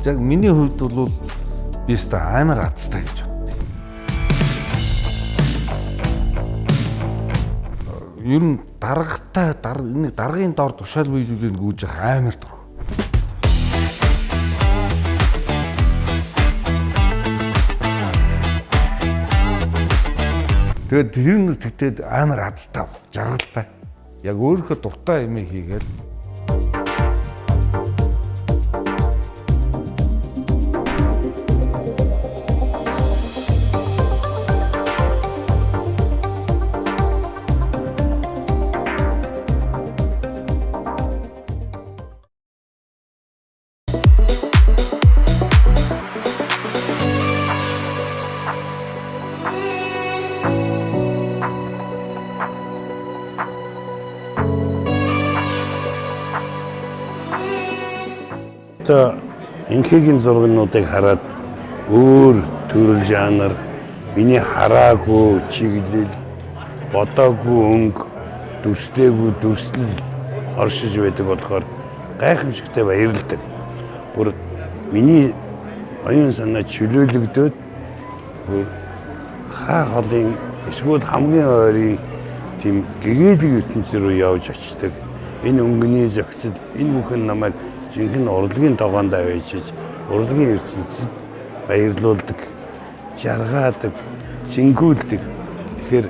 Яг миний хувьд бол би өстой амар азтай гэж боддог. Ер нь даргатай нэг даргын доор тушаал биелүүлээд гүйж явах амар дург. Тэгээд тэр нь тэгтээд амар азтай, жаргалтай. Яг өөрийнхөө дуртай юм хийгээл. Энхигийн зургнуудыг хараад өөр төрөл жанр, миний хараагүй чиглэл, бодоогүй өнгө, дүрслээгүй дүрслэл оршиж байдаг болохоор гайхамшигтай баярлдаг. Бүр миний оюун санаа чөлөөлөгдөөд бүр хаа холын эсвэл хамгийн ойрын тийм гэгээлэг ертөнц рүү явж очдог. Энэ өнгөний зохицол, энэ бүхэн намайг жинхэнэ урлагийн тогоонд авчиж, урлагийн ертөнцид баярлуулдаг, жаргаадаг, зингүүлдэг. Тэгэхээр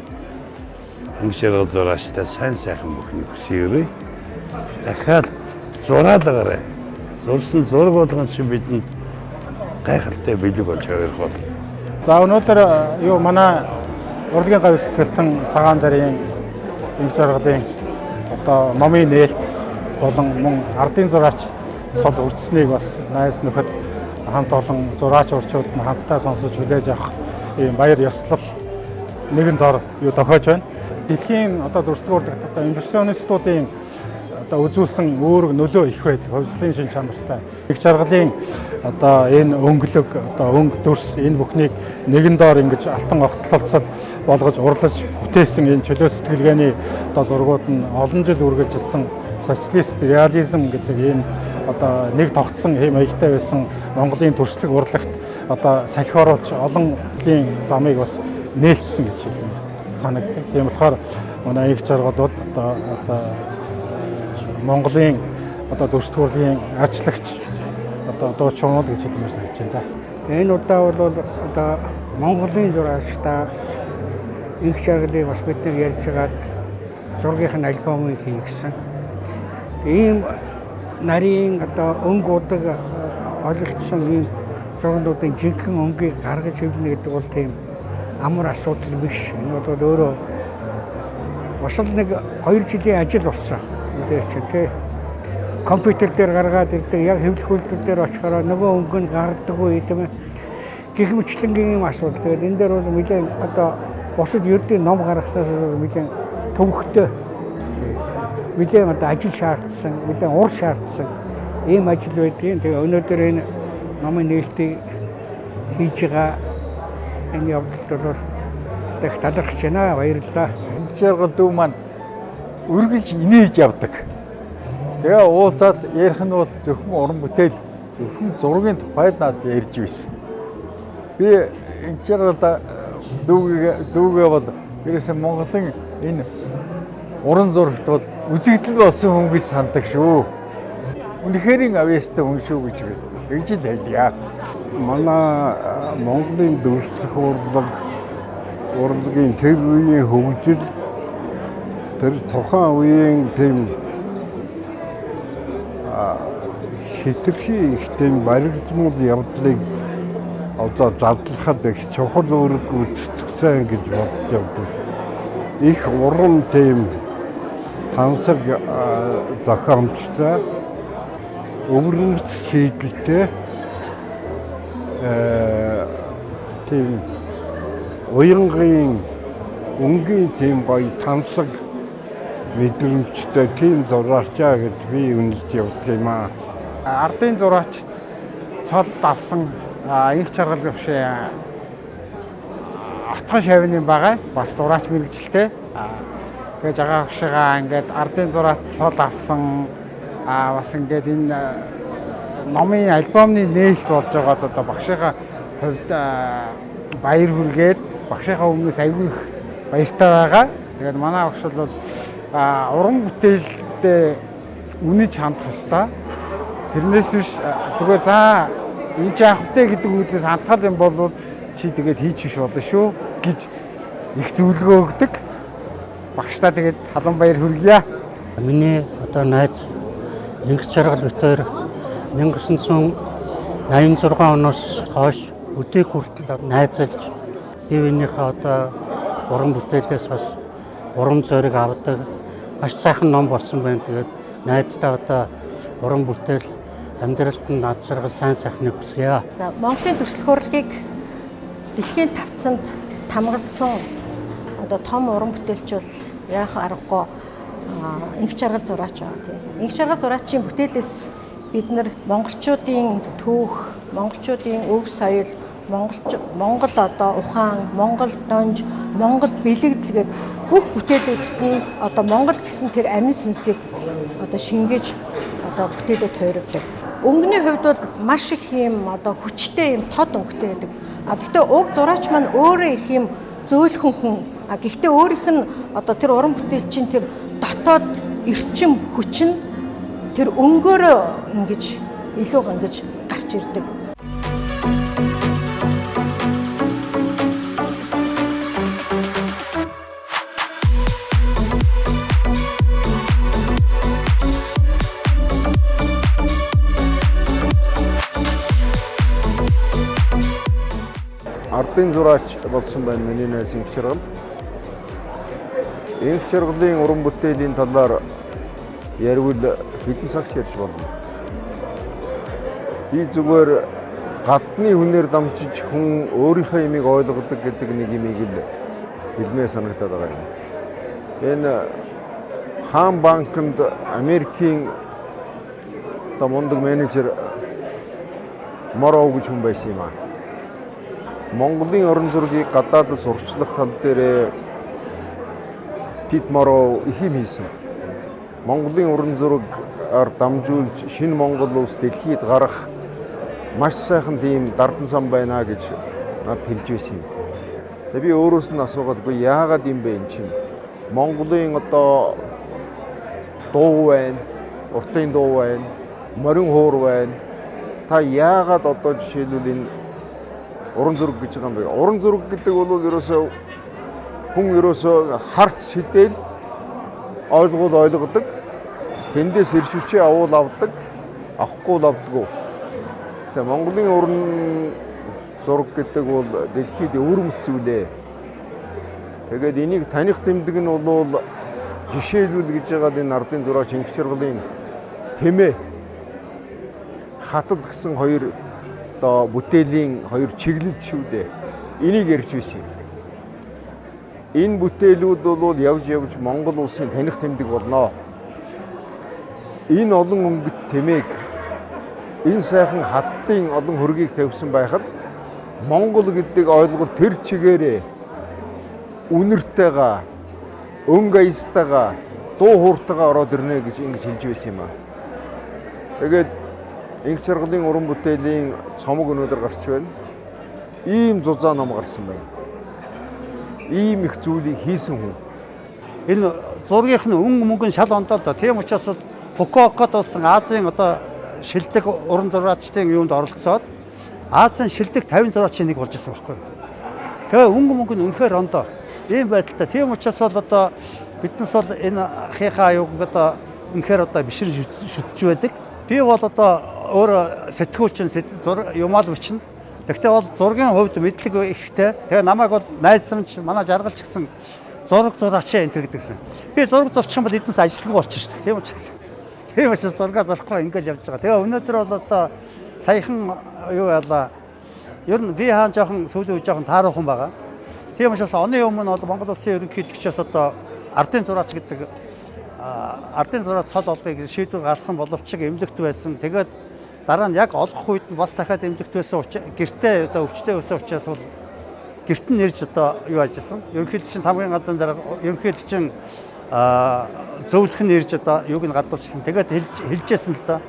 Энх жаргал зураачтай сайн сайхан бүхний хүсье. Дахиад зураалгаарай. Зурсан зураг болгон чинь бидэнд гайхалтай бэлэг болж авирах бол. За өнөөдөр юу манай урлагийн гавь сэтгэлтэн цагаан дарын Энх жаргалын одоо номын нээлт болон мөн ардын зураач цол үрдсэнийг бас найз нөхөд хамт олон зураач урчууд нь хамтдаа сонсож хүлээж авах ийм баяр ёслол нэгэн дор юу тохиож байна. Дэлхийн одоо дүрслэх урлагт одоо импрессионистуудын одоо үзүүлсэн үүрэг нөлөө их байдаг. Хувьслын шин чанартай. Их жаргалын одоо энэ өнгөлөг одоо өнгө дүрс энэ бүхнийг нэгэн дор ингэж алтан огтлолцол болгож урлаж бүтээсэн энэ чөлөө сэтгэлгээний одоо зургууд нь олон жил үргэлжилсэн социалист реализм гэдэг энэ одоо нэг тогтсон хэм маягтай байсан Монголын дүрслэх урлагт одоо салхи оруулж олон жилийн замыг бас нээлтсэн гэж хэлмээр санагддаг. Тийм болохоор манай Энх жаргал бол одоо Монголын одоо дүрслэх урлагийн арчлагч одоо дуучин гэж хэлмээр санагдаж байна да. Энэ удаа бол одоо Монголын зураачтай Энх жаргалыг бас бид нар ярьж байгаад зургийнх нь альбомыг хийгсэн. Ийм нарийн одоо өнгө удаг ололцсон ийм зургуудын жинхэнэ өнгийг гаргаж хэвлэнэ гэдэг бол тийм амар асуудал биш. Энэ бол өөрөө бас л нэг 2 жилийн ажил болсон. Мэдээж чинь тий. Компьютер дээр гаргаад ирдэг, яг хэвлэх үйлдвэр дээр очихороо нөгөө өнгө нь гардаггүй тийм ээ. Гэх мэтлэнгийн юм асуудал. Тэгээд энэ дээр бол нэлээд одоо бусад ердийн ном гаргасаас нэлээд төвөгтэй, нэлээд одоо ажил шаардсан, нэлээд ур шаардсан ийм ажил байдгийн. Тэгээ өнөөдөр энэ номын нээлтийг хийж байгаа энэ явдалд бол их талархаж байна. Баярлалаа. Энх жаргал дүү маань үргэлж инээж явдаг. Тэгээ уулзаад ярих нь бол зөвхөн уран бүтээл, зөвхөн зургийн тухайд надад ярьж байсан. Би Энх жаргал дүүгээ бол ерөөсөн Монголын энэ уран зурагт бол үзэгдэл болсон хүн гэж сандаг шүү. Үнэхээр авьяастай хүн шүү гэж тэгж л хэлье. Манай Монголын дүрслэх урлагийн тэр үеийн хөгжил, тэр тухайн үеийн тийм хэтэрхий их тийм баригдмал явдлыг одоо задлахад их чухал үүрэг гүйцэтгэсэн гэж бодож явдаг. Их уран тийм тансаг зохиомжтой, өвөрмөц шийдэлтэй тийм уянгийн өнгийн тийм гоё тансаг мэдрэмжтэй тийм зураачаа гэж би үнэлж явдаг юм аа. Ардын зураач цол авсан Энх жаргал гөвшээ отхон шавны байгаа бас зураач мэрэгчлээ. Тэгээ жагаа хөшигаа ингээд ардын зураач цол авсан бас ингээд энэ номын альбомны нээлт болж байгаад одоо багшийнхаа хувьд баяр хүргээд багшийнхаа өмнөөс айгүй их баяртай байгаа. Тэгээд манай багш бол уран бүтээлдээ үнэж хандах ёстой. Тэрнээс биш зүгээр за энэ чи яах вэ гэдэг үүднээс хандхал юм бол чи тэгээд хийж биш болно шүү гэж их зөвлөгөө өгдөг. Багшдаа тэгээд халуун баяр хүргье. Миний одоо найз Инх Жаргал бит хоёр 1986 оноос хойш өдийг хүртэл найзалж бие биенийхээ одоо уран бүтээлээс бас урам зориг авдаг маш сайхан ном болсон байна. Тэгээд найздаа одоо уран бүтээл амьдралд нь над жаргал сайн сайхныг хүсье. За Монголын төрслөх урлагийг дэлхийн тавцанд тамгалсан одоо том уран бүтээлч бол яах аргагүй Инх Жаргал зураач байгаа тийм. Инх Жаргал зураачийн бүтээлээс бид нар монголчуудын түүх, монголчуудын өв соёл, Монгол одоо ухаан, Монгол донж, Монгол бэлэгдэл гээд бүх бүтээлүүдэд нь одоо Монгол гэсэн тэр амин сүнсийг одоо шингээж одоо бүтээлээ тойрогдог. Өнгөний хувьд бол маш их юм одоо хүчтэй юм тод өнгөтэй байдаг. А гэхдээ уг зураач маань өөрөө их юм зөөлхөн хүн. А гэхдээ өөрийнх нь одоо тэр уран бүтээлчийн тэр дотоод эрчим хүч нь тэр өнгөөрөө ингэж илүү ингэж гарч ирдэг. Ардын зураач болсон байна миний найз Инх Жаргал. Инх Жаргалын уран бүтээлийн талаар ярил хэдэн цагч ярьж болно. Би зүгээр гадны хүнээр дамжиж хүн өөрийнхөө ямиг ойлгодог гэдэг нэг юмыг л хэлмээр санагдаад байгаа юм. Энэ Хаан банкнд Америкийн одоо мундаг менежер Моров гэж хүн байсан юм аа. Монголын орон зургийг гадаадд сурчлах тал дээр Пит Моров их юм хийсэн. Монголын уран зургаар дамжуулж шинэ Монгол улс дэлхийд гарах маш сайхан тийм дардан сан байна гэж надад хэлж байсан юм. Тэгээ би өөрөөс нь асуугаад үгүй яагаад юм бэ эн чинь? Монголын одоо дуу байна, уртын дуу байна, морин хуур байна. Та яагаад одоо жишээлбэл энэ уран зураг гэж байгаа юм бэ? Уран зураг гэдэг бол ерөөсөө хүн ерөөсөө харц шидэл ойлгуул ойлгодог. Тэндээс ирж хүчээ авуул авдаг, авахгүй л авдаггүй. Тэгээ Монголын уран зураг гэдэг бол дэлхийд өвөрмөц зүйлээ. Тэгээд энийг таних тэмдэг нь бол жишээлбэл гэж байгаа энэ ардын зураач Инх Жаргалын Тэмээ, Хатад гэсэн хоёр одоо бүтээлийн хоёр чиглэл шүү дээ. Энийг ярьж байсан юм. Энэ бүтээлүүд бол явж явж Монгол улсын таних тэмдэг болно. Энэ олон өнгөт тэмээг, энэ сайхан хаттын олон хөргийг тавьсан байхад Монгол гэдэг ойлголт тэр чигээрээ үнэртэйгээ, өнгө аястайгаа, дуу хууртайгаа ороод ирнэ гэж ингэж хэлж байсан юм аа. Тэгээд Инх Жаргалын уран бүтээлийн цомог өнөөдөр гарч байна. Ийм зузаан ном гарсан байна. Ийм их зүйлийг хийсэн хүн. Энэ зургийнх нь өнгө мөнгө нь шал ондоо л доо. Тийм учраас Фукуокад болсон Азийн одоо шилдэг уран зураачдын юунд оролцоод Азийн шилдэг 50 зураачийн нэг болж ирсэн байхгүй юу. Тэгээ өнгө мөнгө нь үнэхээр ондоо. Ийм байдалтай. Тийм учраас бол одоо биднес бол энэ ахийнхаа аюуг одоо үнэхээр одоо бишрэн шүтж байдаг. Би бол одоо өөрөө сэтгүүлчин юмал бичнэ. Гэхдээ бол зургийн хувьд мэдлэг ихтэй. Тэгээ намайг бол найзрамч манай жаргалч гэсэн зураг зураач энэ төр гэдэгсэн. Би зураг зурчих юм бол эднээс ажилтгүй болчих шүү дээ. Тийм учраас зураг зурхгүй ингэж явж байгаа. Тэгээ өнөөдөр бол одоо саяхан юу яалаа. Ер нь би хаан жоохон сүүлийн үе жоохон тааруухан байгаа. Тийм учраас оны өмнө бол Монгол улсын ерөнхийлөгчөөс одоо ардын зураач гэдэг ардын зураач цол олгоё гэж шийдвэр гарсан боловч эмнэлэгт байсан. Тэгээд дараа нь яг олгох үед нь бас дахиад эмнэлэгт байсан гэртээ одоо өвчтэй байсан учраас бол гэрт нь ирж одоо юу ажилласан. Ерөнхийлөгчийн тамгын газрын дарга ерөнхийлөгчийн зөвлөх нь ирж одоо юуг нь гардуулчихсан. Тэгээд хэлжсэн л доо.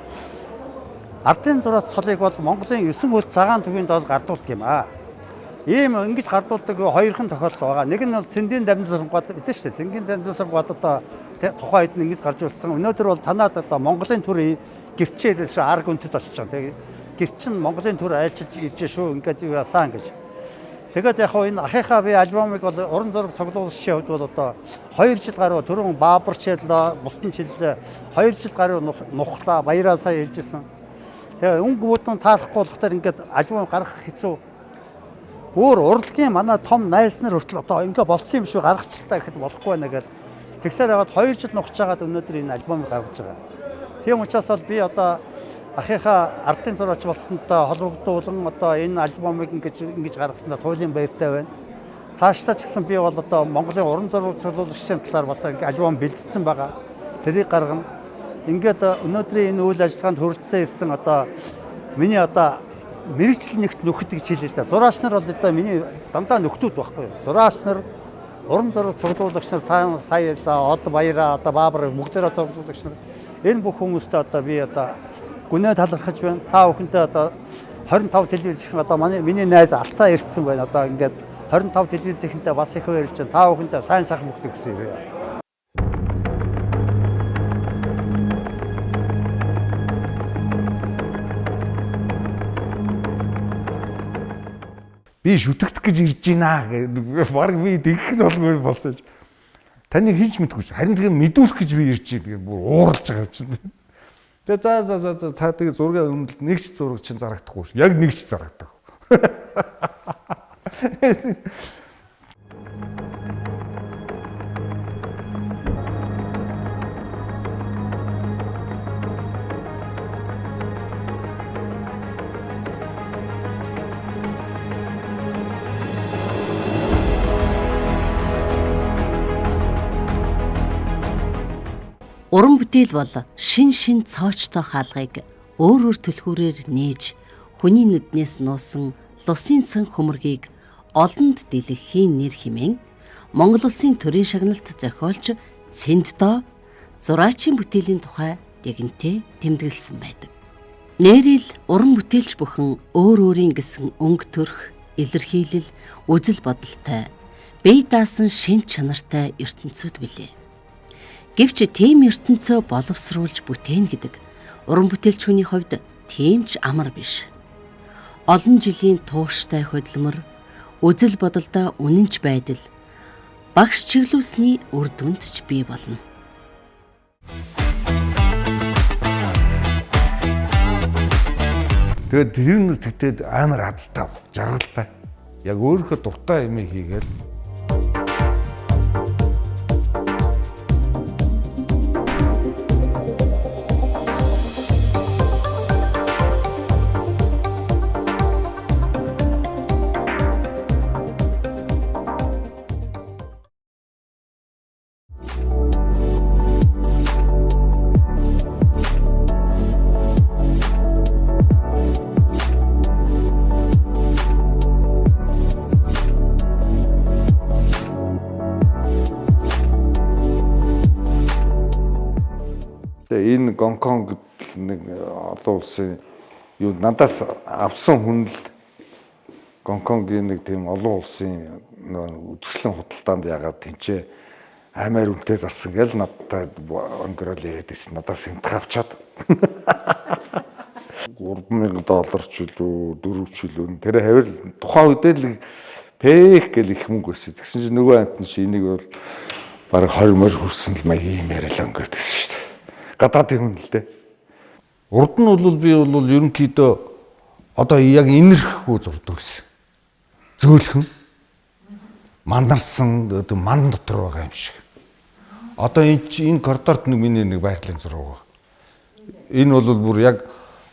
Ардын зураач цолыг бол Монголын 9 хөл цагаан төвийн доор гардуулдаг юм аа. Ийм ингэж гардуулдаг хоёрхан тохиолдол байгаа. Нэг нь бол Цэндийн дамжуулангууд гэдэг шүү дээ. Цэнгийн дамжуулангууд одоо тухайн үед нь ингэж гарч ирсэн. Өнөөдөр бол танаад одоо Монголын төр гэрчээ ирсэн арг өнтөд очиж байгаа. Тэгээ гэрч нь Монголын төр айлчилж ирж шүү ингээд юу яасан гэж. Тэгээд яг хоо энэ ахыхаа би альбомыг бол уран зураг цуглуулагчийн хувьд бол одоо 2 жил гаруй түрүүн Баабар чийлээ, бусдын чийлээ 2 жил гаруй нухлаа, баяраа сая хэлжсэн. Тэгээ өнгө бүдэн таарахгүй болохоор ингээд альбом гаргах хэцүү. Өөр урлагийн манай том найз нар хүртэл одоо ингээ болцсон юм шүү гаргачлаа гэхэд болохгүй байна гэж. Тэгсээр хагаад 2 жил нухаж хагаад өнөөдөр энэ альбомыг гаргаж байгаа. Тийм учраас бол би одоо ахыхаа ардын зураач болсонтой холбогдуулан одоо энэ альбомыг ингэж гаргаснаа туйлын баяртай байна. Цаашдаа ч гэсэн би бол одоо Монголын уран зураг цуглуулагчдын талаар бас альбом бэлдсэн байгаа. Тэрийг гаргана. Ингээд өнөөдрийн энэ үйл ажиллагаанд хүрэлцэн ирсэн одоо миний одоо мэрэгжил нэгт нөхөд гэж хэлээ л да. Зураач нар бол одоо миний дандаа нөхдүүд байхгүй юу? Зураач нар, уран зураг цуглуулагч нар, та сая одоо од баяраа одоо Баабар бүгдээрээ цуглуулагч нар энэ бүх хүмүүстэй одоо би одоо гүнээ талархаж байна. Та бүхэнтэй одоо 25 телевизийнхэн одоо миний найз Алтаа ирсэн байна. Одоо ингээд 25 телевизийнхэнтэй бас их баярлж байна. Та бүхэнтэй сайн сайхан мөхдөг гэсэн юм. Би шүтгдэх гэж ирж байна гэдэг. Бараг би тэгэх нь болгүй болсон. Таны хинч мэдгүй шүү. Харин тэгээ мэдүүлэх гэж би ирж байна гэдэг бүр ууралж байгаа юм чинь. Тэгээ за за за за та тэгээ зургийн өмнө нэг ч зураг чинь зарагдахгүй шүү. Яг нэг ч зарагддаг. Уран бүтээл бол шин шин цоочтой хаалгыг өөр өөр түлхүүрээр нээж хүний нүднээс нуусан лусын сан хөмөргийг олонд дэлгэхийн нэр хэмээн Монгол улсын төрийн шагналт зохиолч Цэнддоо зураачийн бүтээлийн тухай дэгэнтэй тэмдэглэсэн байдаг. Нэрэл уран бүтээлч бүхэн өөр өөрийн гэсэн өнгө төрх, илэрхийлэл, үзэл бодолтой, бие даасан шин чанартай ертөнцүүд билээ. Гэвч тийм ертөнцөө боловсруулж бүтээн гэдэг уран бүтээлч хүний хувьд тийм ч амар биш. Олон жилийн тууштай хөдөлмөр, үзэл бодолдоо үнэнч байдал, багш чиглүүлсний үр дүнд ч бий болно. Тэгээд тэр нь тэгтээд амар азтай, жаргалтай. Яг өөрийнхөө дуртай юм хийгээл. Энэ Гонконг нэг олон улсын юу надаас авсан хүн л Гонконгийн нэг тийм олон улсын үзэсгэлэн худалдаанд ягаад тэнцээ аймаар үнэтэй зарсан гэл надтай өнгөрөөл яриад байсан. Надаас хэмтэх авчаад $3000 ч үлээ 4 ч үлээ тэр хавар тухайн үедээ л пэх гэл их мөнгө байсан. Тэгсэн чинь нөгөө амт нь чи энийг бол бараг 20 морь хөрсөн л маяг юм яриалаа өнгөрөөд гэсэн шүү дээ. Гадаадын хүн л дээ. Урд нь бол би бол ерөнхийдөө одоо яг инэрхгүй зурдаг гэсэн. Зөөлхөн мандарсан ман дотор байгаа юм шиг. Одоо энэ коридорт нэг миний нэг байгалийн зураг байгаа. Энэ бол бүр яг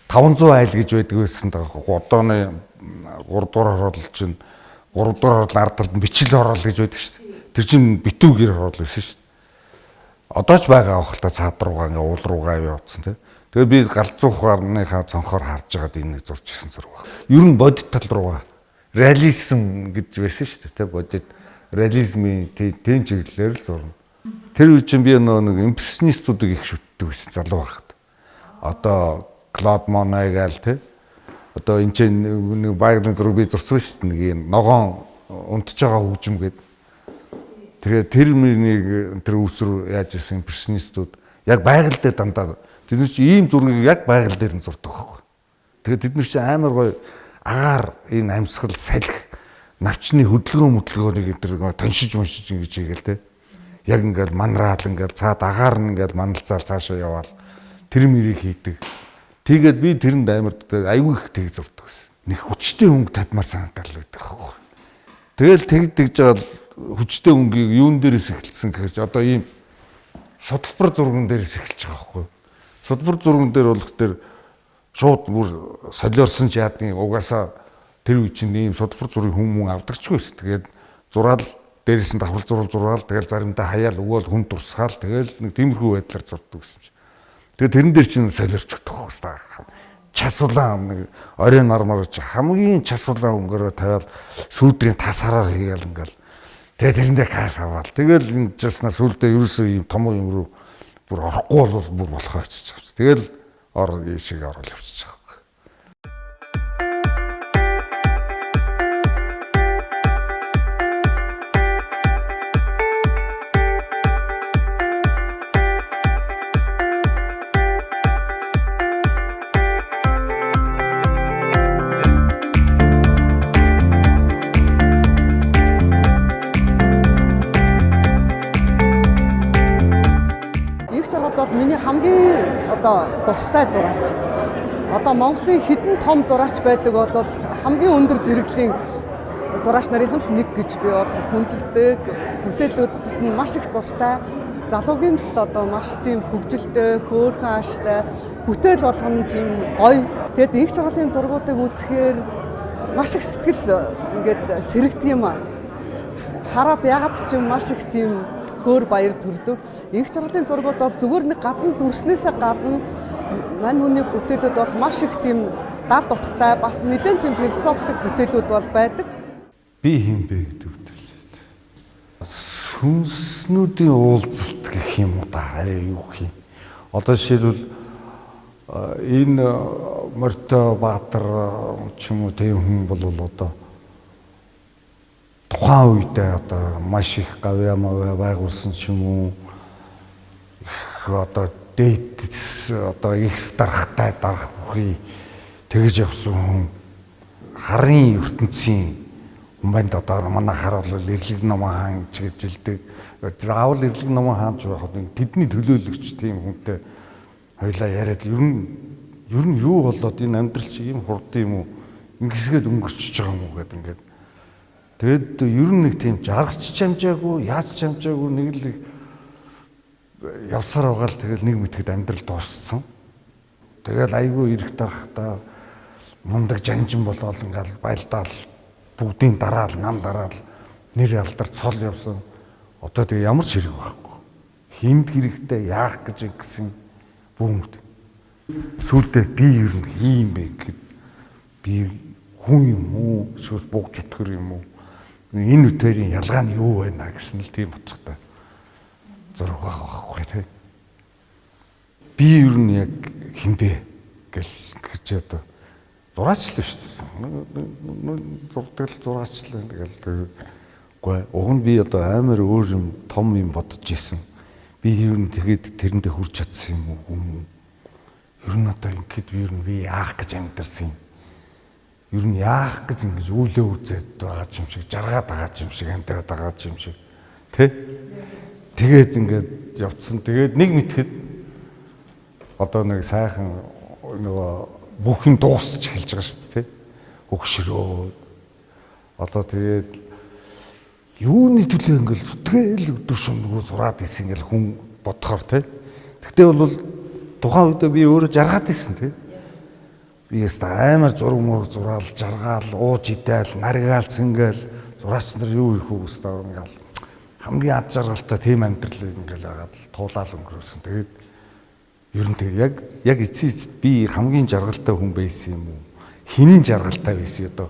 500 айл гэж байдаг байсан даа. Одооны 3 дугаар хороолол чинь 3 дугаар хороол ард талд нь бичил хороол гэж байдаг шүү дээ. Тэр чинь битүү гэр хороол байсан шүү дээ. Одоо ч байгаа ах л та цаад руугаа ингээ уул руугаа явуулсан тий. Тэгээ би галзуухаарныхаа цонхоор харж байгаад энэ нэг зурж ирсэн зураг баг. Ер нь бодит тал руугаа реализм гэж байсан шүү дээ тий. Бодит реализмын тийм чиглэлээр л зурна. Тэр үе чинь би нөгөө нэг импрессионистуудыг их шүтдэг байсан залуу байхад. Одоо Клод Моне гээл те. Одоо энэ чинь нэг байгалийн зураг би зурсан шүү дээ. Нэг юм ногоон унтж байгаа хөгжим гээд. Тэгээ тэр мөрнийг тэр үүсвэр яаж исэн импрессионистууд яг байгаль дээр дандаа тэд нар чи ийм зургийг яг байгаль дээр нь зурдаг байхгүй. Тэгээ тэд нар чи амар гоё агаар энэ амьсгал салхи навчны хөдөлгөөн мөдлгөөнийг тэр тоншиж моншиж ингэж хийгээл те. Яг ингээл манраал ингээл цаад агаар нь ингээл маналцаал цаашаа яваал тэр мөрийг хийдэг. Тэгээд би тэрэнд амар аюу их тэг зурдаг гэсэн. Нэг хүчтэй хөнгө тавьмаар санагдал байдаг аахгүй. Тэгэл тэг тэгж байгаа л хүчтэй хөнгийг юун дээрээс эхэлсэн гэхээр чи одоо ийм судалбар зурган дээрээс эхэлж байгаа аахгүй. Судалбар зурган дээр болох тэр шууд бүр солиорсон ч яадгийн угаасаа тэр үе чинь ийм судалбар зургийг хүн мөн авдагчгүй байсан. Тэгээд зураал дээрээс нь давхар зурвал зургаал тэгэл заримдаа хаяал өгөөл хүн дурсгаал тэгэл нэг тиймэрхүү байдлаар зурдаг гэсэн чинь. Тэгээд тэрэн дээр чинь солиорч өгөх хэвээр. Час улаан нэг оройн нармаар чи хамгийн час улаан өнгөрөө тавиал сүүдрийн тас хараар хийгээл ингээл. Тэгээд тэрэндээ кайф аваал. Тэгэл ингэжснаа сүулдэ ерөөсөө ийм том юм руу бүр орохгүй бол бүр болохоо очиж авч. Тэгэл ор ийшээ орол явчих байгаа. Одоо дуртай зураач. Одоо Монголын хэдэн том зураач байдаг бол хамгийн өндөр зэрэглэлийн зураач нарын л нэг гэж би бол хүндэлдэг. Бүтээлүүдэд нь маш их дуртай. Залуугийн л одоо маш тийм хөгжилтэй, хөөрхөн ааштай, бүтээл болгоно тийм гоё. Тэгэд инх жаргалын зургуудыг үзэхээр маш их сэтгэл ингээд сэрэгдэг юм аа. Хараад ягаад ч юм маш их тийм хөөр баяр төрдөг. Инх жаргалын зургууд бол зүгээр нэг гадна дүрснээсээ гадна мань хүний бүтээлүүд бол маш их тийм далд утгатай, бас нэлээд тийм философик бүтээлүүд бол байдаг. Би хэн бэ гэдэг бүтээл. Сүнснүүдийн уулзалт гэх юм уу да, арай юу гэх юм. Одоо жишээлбэл энэ Морьтой Баатар ч юм уу тийм хүн бол одоо тухайн үедээ одоо маш их гавьяа мавьяа байгуулсан ч юм уу их одоо дээд одоо их дарахтай дарах бүхий тэгж явсан хүн харын ертөнцийн хүн одоо манай хар бол Эрлэг Номон хаан гэж хэлдэг. Заавал Эрлэг Номон хаан ч байх нь тэдний төлөөлөгч тийм хүнтэй хоёлаа яриад ер нь юу болоод энэ амьдрал чи ийм хурд юм уу ингэсгээд өнгөрчөж байгаа юм уу гэдэг ингээд. Тэгэд ер нь нэг тийм жаргач ч амжаагүй, яаж ч амжаагүй нэг л явсаар байгаа л тэгэл нэг мэтгэд амьдрал дууссан. Тэгэл айгүй ирэх дарахтаа мундаг жанжин болоод ингээл байлдаал бүгдийн дараал, нам дараал нэр алдар цол явсан. Одоо тэгээ ямар ч хэрэг байхгүй. Хинд хэрэгтэй яах гэж ингэсэн бүүмэд. Сүүлдээ би ер нь хийм бэ гэхэд би хүн юм уу, эсвэл буг чөтгөр юм уу? Энэ үтэрийн ялгаа нь юу байна гэсэн л тийм утгатай зураг байгаа байхгүй тий. Би ер нь яг хэн бэ гэл гэж одоо зураач л шүү дээ. Зурдаг л зураач л гэл үгүй. Уг нь би одоо амар өөр юм том юм бодож исэн. Би ер нь тэгээд тэрэндээ хүрч чадсан юм уу? Ер нь одоо ингэхэд би ер нь би яах гэж амьдарсан юм. Ер нь яах гэж ингэж үүлээ үзээд байгаа юм шиг, жаргаад байгаа юм шиг, амьдраад байгаа юм шиг тий. Тэгээд ингээд явцсан. Тэгээд нэг мэтгэд одоо нэг сайхан нөгөө бүх юм дуусч эхэлж байгаа шүү дээ тий. Өгшрөө. Одоо тэгээд юуны төлөө ингээл зүтгэл өдөр шөнө нөгөө зураад исэн ингээл хүн бодохоор тий. Тэгтээ бол тухайн үедээ би өөрөө жаргаад исэн тий. Би яста амар зураг мураг зураал, жаргаал, ууж идээл, наргаал, цэнгээл зураач нар юу их үү гэстэй ингээл хамгийн ад жаргалтай тийм амьдрал ингээл хагаад туулаал өнгөрөөсөн. Тэгээд ер нь тэг яг эцсийн эцэст би хамгийн жаргалтай хүн байсан юм уу? Хинэн жаргалтай байсан одоо?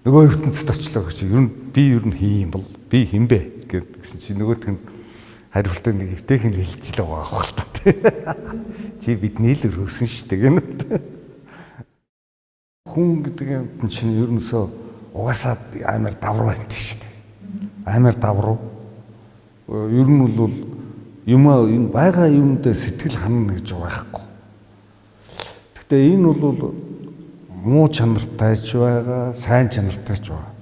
Нөгөө ертөнцид очлоо гэж ер нь би ер нь хин юм бол би хин бэ гэдгсэн чи нөгөөх нь Хариултаа нэг эвтэйхэн хэлчихлээ байгаа хэл та тий. Чи бидний л өрөөсөн шүү дээ гэнэ. Хүн гэдэг юм чинь ерөнсөө угаасаа амар давруу юм тийм шүү дээ. Амар давруу. Ер нь бол юм энэ байгаа юмдаа сэтгэл ханана гэж байхгүй. Гэхдээ энэ бол муу чанартай ч байгаа, сайн чанартай ч байгаа.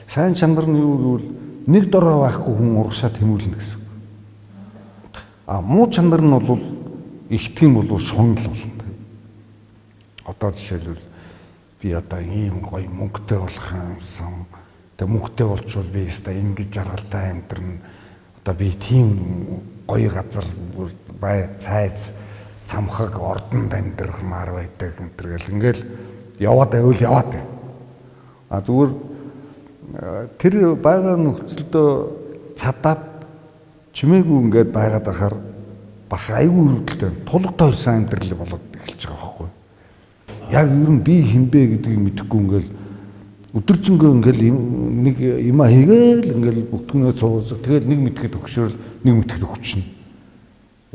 Сайн чанар нь юу гэвэл нэг дорой байхгүй хүн урагшаа тэмүүлнэ гэсэн. А муу чанар нь бол их тийм бол шунал болно. Одоо жишээлбэл би одоо ийм гоё мөнгөтэй болох юмсан. Тэгээ мөнгөтэй болчвол би өстой ингэж жаргалтай амьдрна. Одоо би тийм гоё газар бай цайз цамхаг ордонд амьдрахмаар байдаг энэ төр гэл ингээл яваад байвал яваад байна. А зүгээр тэр байгаа нөхцөлдөө цадаад чимээгүй ингээд байгаад байхаар бас айгүй өрөвдөлтэй тулга тойрсон амьдрал болоод эхэлж байгаа байхгүй. Яг ер нь би хинбэ гэдгийг мэдэхгүй ингээл өдөржингөө ингээл нэг юма хийгээл ингээл бүгдгнээ цууз тэгэл нэг мэдхэд өгшөөрл нэг мэдхэд өгчнө.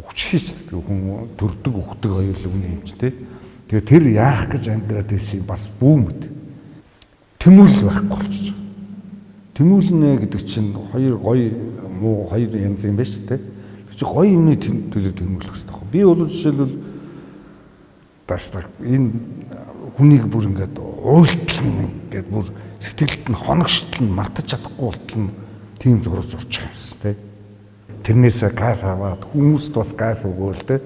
Өгчих шүү дээ хүн төрдөг өгдөг хоёул үний юм чи тэ. Тэгээ тэр яах гэж амьдраад байсан бас бүүмэд. Тэмүүлэл байхгүй болчих. Тэмүүлнэ гэдэг чинь хоёр гоё муу хоёр янз юм байна шүү дээ. Тэр чинь гоё юмны төлөө тэмүүлэх хэрэгтэй байхгүй. Би бол жишээлбэл дастаг энэ хүнийг бүр ингээд уйлтал ингээд бүр сэтгэлд нь хоногштол нь мартаж чадахгүй болтол нь тийм зураг зурчих юмсан тий. Тэрнээсээ кайф аваад хүмүүст бас кайф өгөөл тий.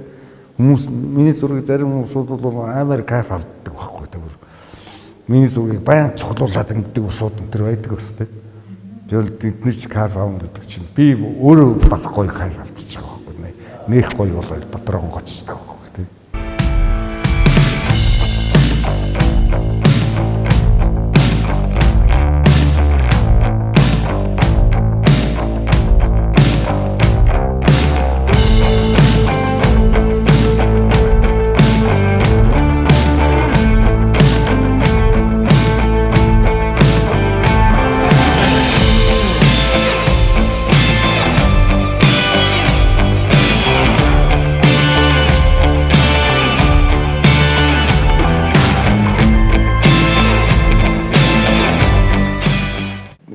Хүмүүс миний зургийг зарим хүмүүсүүд бол амар кайф авдаг байхгүй тий. Бүр миний зургийг баян цуглуулад ингэдэг усууд энэ төр байдаг ус тий. Тэгэл тэдний ч кайф авна гэдэг чинь би өөрөө бас гоё кайф авчиж байгаа байхгүй. Нэх гоё бол дотроо гоцчдаг байхгүй тий.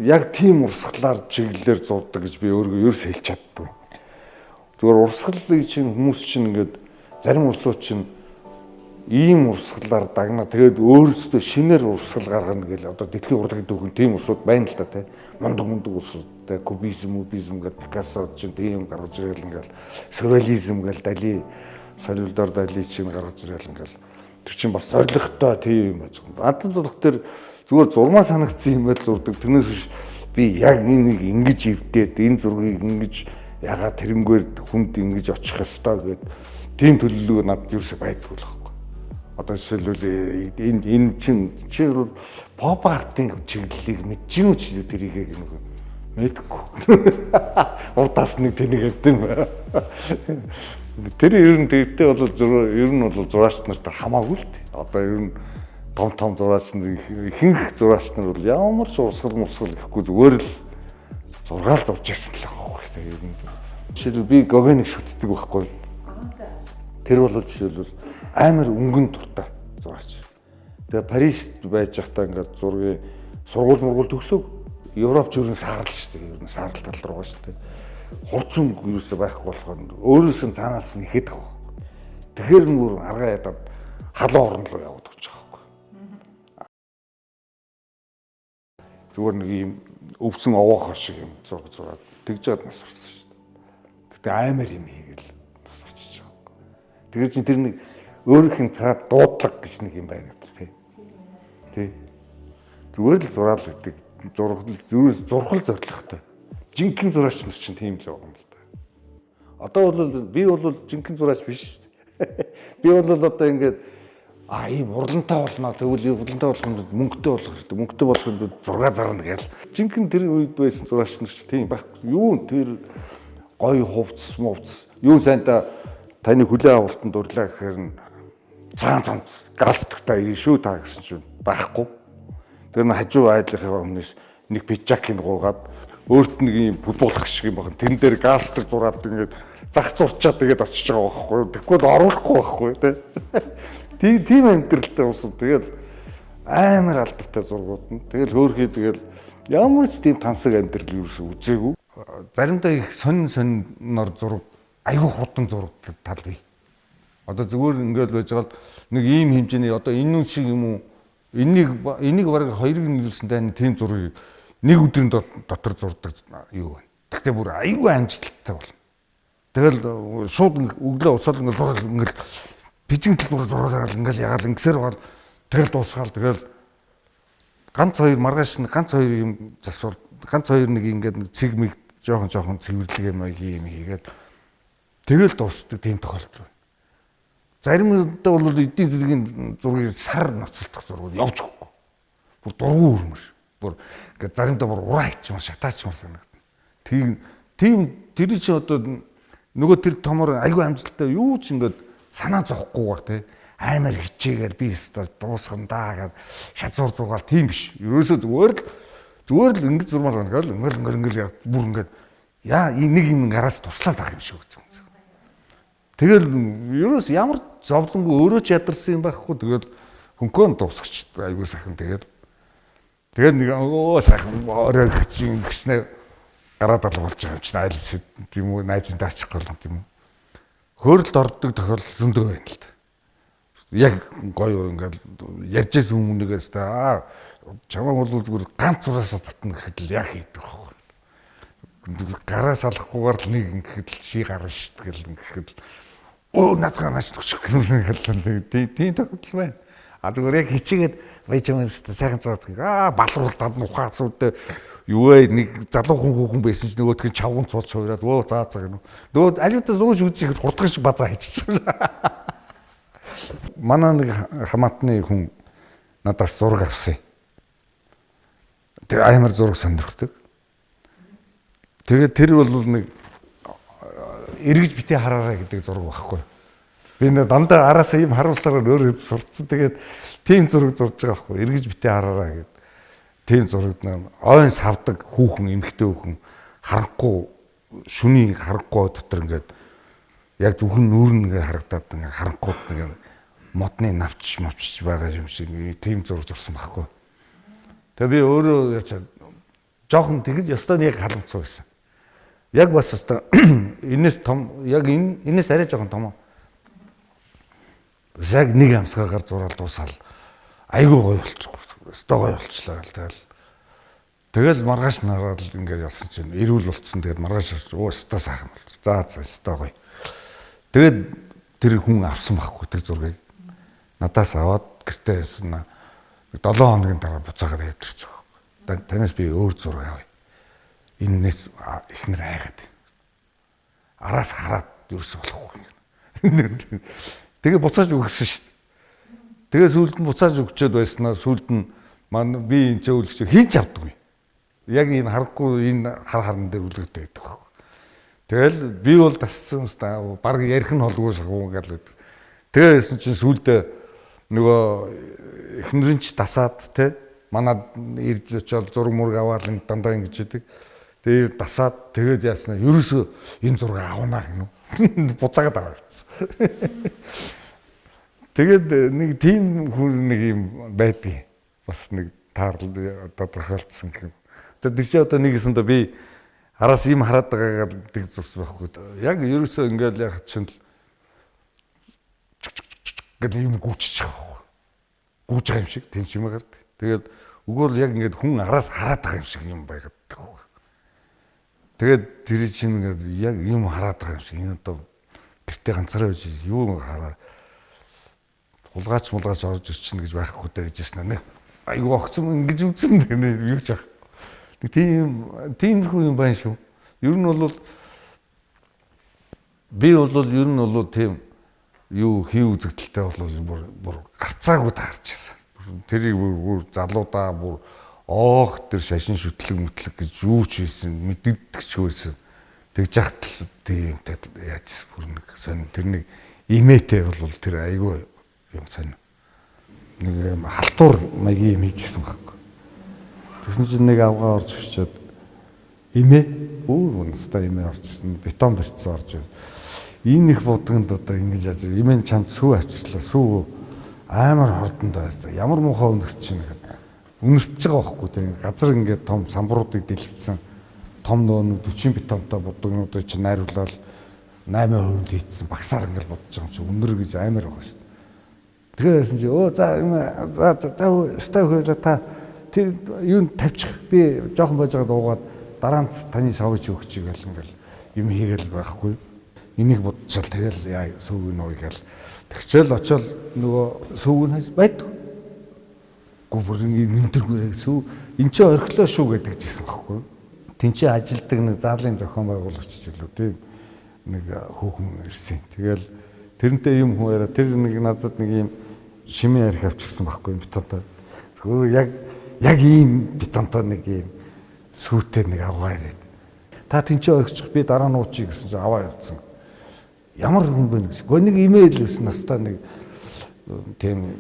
Яг тийм урсгалаар чиглэлээр зурдаг гэж би өөрийгөө ерөөс хэлж чаддгүй. Зүгээр урсгалыг чинь хүмүүс чинь ингээд зарим улсууд чинь ийм урсгалаар дагна тэгээд өөрсдөө шинээр урсгал гаргана гэл одоо дэлхийн урлагийн түүхэн тийм улсууд байна л да тий. Мундаг мундаг улсууд тий кубизм, мубизм гэдэг Пикассо чинь тийм гаргаж ирэл ингээл сюрреализм гэл Дали, Сальвадор Дали чинь гаргаж ирэл ингээл тэр чинь бас зоригтой тийм байж байгаа. Надад болох тэр зүгээр зурмаа санагдсан юм байл зурдаг. Тэрнээс биш би яг нэг ингэж эвдээд энэ зургийг ингэж ягаад тэрнгээр хүнд ингэж очих ёстой гэд тийм төлөвлөгөө надад юусоо байдгүй л байхгүй. Одоо жишээлбэл энэ чинь чи pop art-ын чиглэлийг мэдчихэв чи тэрийг нэг мэдгүй. Удаас нэг тэнийг ярьд юм. Тэр ер нь тэгтээ бол ер нь бол зураач нарт хамаагүй л дээ. Одоо ер нь том том зураач нар ихэнх зураач нар бол ямар ч урсгал мурсгал гэхгүй зүгээр л зургаал зурж байсан л байхгүй тийм ер нь. Жишээлбэл би Гогеныг шүтдэг байхгүй. Тэр бол жишээлбэл амар өнгөн дуртай зураач. Тэгээ Парист байж байхдаа ингээд зургийн сургууль мургуул төгсөв. Европ ч ер нь саарл шүү дээ. Ер нь саарл тал руугаа шүү дээ. Хурц өнгө ерөөсөө байхгүй болохоор өөрөөс нь цаанаас нь ихэд байгаа. Тэгэхээр нь бүр аргаа ядаад халуун орн руу яваад өгч байгаа. Зүгээр нэг юм өвсөн овоохоо шиг юм зураг зураад тэгж жаад нас барсан шүү дээ. Тэгтээ амар юм хийгээл нас барчих байгаа. Тэгэхээр чинь тэр нэг өөрийнх нь цаад дуудлага гэж нэг юм байна тий. Тий. Зүгээр л зураал гэдэг зурхал зүрээс зурхал зорилготой. Жинхэнэ зураач нар чинь тийм л байгаа юм л да. Одоо бол би бол жинхэнэ зураач биш шүү дээ. Би бол одоо ингээд ийм урлантай болно. Тэгвэл урлантай болохын тулд мөнгөтэй болох хэрэгтэй. Мөнгөтэй болохын тулд зураг зарна гэл. Жинхэнэ тэр үед байсан зураач нар ч тийм байхгүй. Юу тэр гоё хувцс мувц. Юу сайнта таны хүлээ авалтанд дурлаа гэхээр нь цагаан цамц галстуктай ирнэ шүү та гэсэн чинь байхгүй. Тэр нь хажуу айлынхаа өмнөөс нэг пиджакийг гуугаад Өөрт нэг юм футболх шиг юм байна. Тэрэн дээр галстук зураад ингээд зах зурчаад тэгээд очиж байгаа байхгүй юу. Тэгэхгүй бол оруулахгүй байхгүй тий. Тийм амьдралтай улсууд тэгээд амар алдартай зургууд нь. Тэгэл хөөхий тэгэл ямар ч тийм тансаг амьдрал юусэн үзээгүй. Заримдаа их сонин сонинор зураг айгүй хурдан зураг тал бий. Одоо зүгээр ингээд байж байгаа нэг ийм хэмжээний одоо энэ шиг юм уу энийг бараг хоёрыг нийлүүлсэн дайны тийм зургийг нэг өдрийн дотор зурдаг юу байна. Гэхдээ бүр айгүй амжилттай болно. Тэгэл шууд өглөө усаал ингээд зураг ингээд пижинтэл бүр зураг ингээд ягаал ингэсээр бол тэгэл дуусгаал тэгэл ганц хоёр маргааш ганц хоёр юм засвал ганц хоёр нэг ингээд нэг цэг мэг жоохон цэвэрлэг юм хийгээд тэгэл дуусдаг тийм тохиолдол байна. Заримдаа бол эдийн засгийн зургийг сар ноцолдох зургууд явж өгөхгүй. Бүр дургу өрмөр. Бүр ингээд заримдаа бүр ураа хийчмаар шатаачмаар санагдана. Тийм тэр чинь одоо нөгөө тэр томор айгүй амжилттай юу ч ингээд санаа зовхгүйгээр те амар хичээгээр би өстө дуусган даа гэд шазуур зугаал тийм биш. Ерөөсөө зүгээр л ингэж зурмаар байна гэл ингээл бүр ингээд яа нэг юм гараас туслаад байгаа юм шиг үзэн. Тэгэл ерөөс ямар зовлонгүй өөрөө ч ядарсан юм байхгүй тэгэл хөнкөн дуусгач айгүй сайхан тэгэл нэг өө сайхан орой гэж ингэснэ гараад алгуулж байгаа юм чинь айл тийм үү найзынтай очих гол тийм үү. Хөөрөлд ордог тохиолдол зөндөө байна л та. Яг гоё ингээл ярьжсэн хүмүүнээс та чамайг бол зүгээр ганц зураасаа татна гэхэд л яг хийдэг байхгүй. Гараас алахгүйгээр л нэг ингэхэд л ши гарна шүү дээ гэл ингэхэд өө наадгаа нааш төгсөх гэл тийм тохиолдол байна. А зүгээр яг хичээгээд баяж юм сайхан зурдаг. Аа балруулдаад ухаацууд юу вэ нэг залуу хүн хүүхэн байсан ч нөгөөх нь чавган цууц хувираад өө заа заа гэнэ. Нөгөө аливаа зурж үзэхэд хурдхан шиг базаа хийчихсэн. Манай нэг хамаатны хүн надаас зураг авсан. Тэр амар зураг сонирхдаг. Тэгээд тэр бол нэг эргэж битээ хараарай гэдэг зураг байхгүй. Би нэг дандаа араасаа ийм харуулсараар өөрөө сурцсан. Тэгээд тийм зураг зурж байгаа байхгүй. Эргэж битээ хараарай гэдэг. Тийм зурагд нэг ойн савдаг хүүхэн, эмэгтэй хүүхэн харанхуй шүний харанхуй дотор ингээд яг зөвхөн нүүр нь ингээд харагдаад ингээд харанхуйд нэг модны навч мовч байгаа юм шиг тийм зураг зурсан байхгүй. Тэгээ би өөрөө яаж жоохон тэгэж ёстой нэг халамцуу байсан. Яг бас ёстой энэс том яг энэс арай жоохон том. Яг нэг амьсгаагаар зураал дуусаал айгүй гоё болчих. Ёстой гоё болчлаа гэл тэгэл маргааш нараад ингээд ялсан чинь эрүүл болцсон. Тэгээд маргааш өө ёстой сайхан болц. За за ёстой гоё. Тэгээд тэр хүн авсан байхгүй тэр зургийг. Надаас аваад гэртээ ясан 7 хоногийн дараа буцаагаад явдэрч байгаа байхгүй. Танаас би өөр зураг авъя. Энээс эхнэр айгаад. Араас хараад ерөөсөө болохгүй. Тэгээ буцааж өгсөн шүү дээ. Тэгээ сүүлд нь буцааж өгчөөд байснаа сүүлд нь маань би энэ ч үлгч хийж авдаггүй. Яг энэ харахгүй энэ хар харан дээр үлгэгдэх гэдэг байхгүй. Тэгэл би бол тасцсан баг ярих нь холгүй шахуу ингээл. Тэгээ яасан чинь сүүлдээ нөгөө эхнэрийн ч дасаад те манад ирж очиод зураг мураг аваад ингэ дандаа ингэж идэг. Тэгээ дасаад тэгээд яаснаа ерөөсөө энэ зураг авна гэнэ. Буцаагаад аваа гэсэн. Тэгээд нэг тийм хүн нэг юм байдгийг бас нэг таарл одоо тохиолдсон гэх юм. Тэгээд чи одоо нэг юмсандаа би араас юм хараад байгаагаар тэг зурсан байхгүй. Яг ерөөсөө ингээл яг чинь л гэл юм гүйчиж байгаа байхгүй. Гүйж байгаа юм шиг тийм ч юм гардаг. Тэгээд үгүй бол яг ингээд хүн араас хараад байгаа юм шиг юм байгаад байгаа. Тэгээд тэр чинь ингээд яг юм хараад байгаа юм шиг энэ одоо гэртээ ганцаараа байж юу хараа хулгаач мулгаач орж ирчихнэ гэж байхгүй дээ гэж хэлсэн нэг айгүй огцом ингэж үзэн юу ч ах. Нэг тиймэрхүү юм байна шүү. Ер нь бол би бол ер нь бол тийм юу хий үзэгдэлтэй бол бүр гарцаагүй таарч ирсэн. Тэрийг бүр залуудаа бүр оох тэр шашин шүтлэг мүтлэг гэж юу ч хийсэн мэддэгч байсан. Тэгж яхад л тиймтэй яаж бүр нэг сонь тэр нэг имээтэй бол тэр айгүй юм сонь. Нэг юм халтур маягийн юм хийжсэн байхгүй. Тэгсэн чинь нэг авгаа орж ирчээд Эмээ өөр үнэстэй эмээ орчихсон. Бетон барьцсан орж. Энэ их будганд одоо ингэж яаж эмээ чамд сүү авчирлаа. Сүү амар хордонд байсан. Ямар муухай үнэрч чинь гэдэг. Үнэрч байгаа байхгүй тийм газар ингээд том самбаруудыг дэлгэцсэн том нөө 40 бетонтой будгнуудыг чинь найруулаад 8% хийцсэн багсаар ингээд бодож байгаа юм чи үнэр гэж амар байгаа шин. Тэгэхээр байсан чи өө за за за өстой хөлөө та тэр юунд тавьчих би жоохон байж байгаад уугаад дараа нь таны шоуж өгч игээл ингээл юм хийгээл байхгүй. Энийг бодчаал тэгэл яа сүүг нь ууя гэл тэгчээл очиод нөгөө сүүг нь хайс байд. Гү бүр энэ тэргүй сүү эн чи орхилоо шүү гэдэг жисэн байхгүй. Тэнцээ ажилдаг нэг заалын зохион байгуулагч ч үлээ тийм нэг хүүхэн ирсэн. Тэгэл тэрнтэй юм хүн яриа тэр нэг надад нэг юм шимийн арх авчирсан байхгүй бетонтой. Хөө яг яг ийм бетонтой нэг ийм сүүтэй нэг авгаа ирээд. Та тэнцээ орхичих би дараа нь уучий гэсэн чинь аваа явцсан. Ямар хүн бэ гэсэн. Гөө нэг имэйл байсан настаа нэг тийм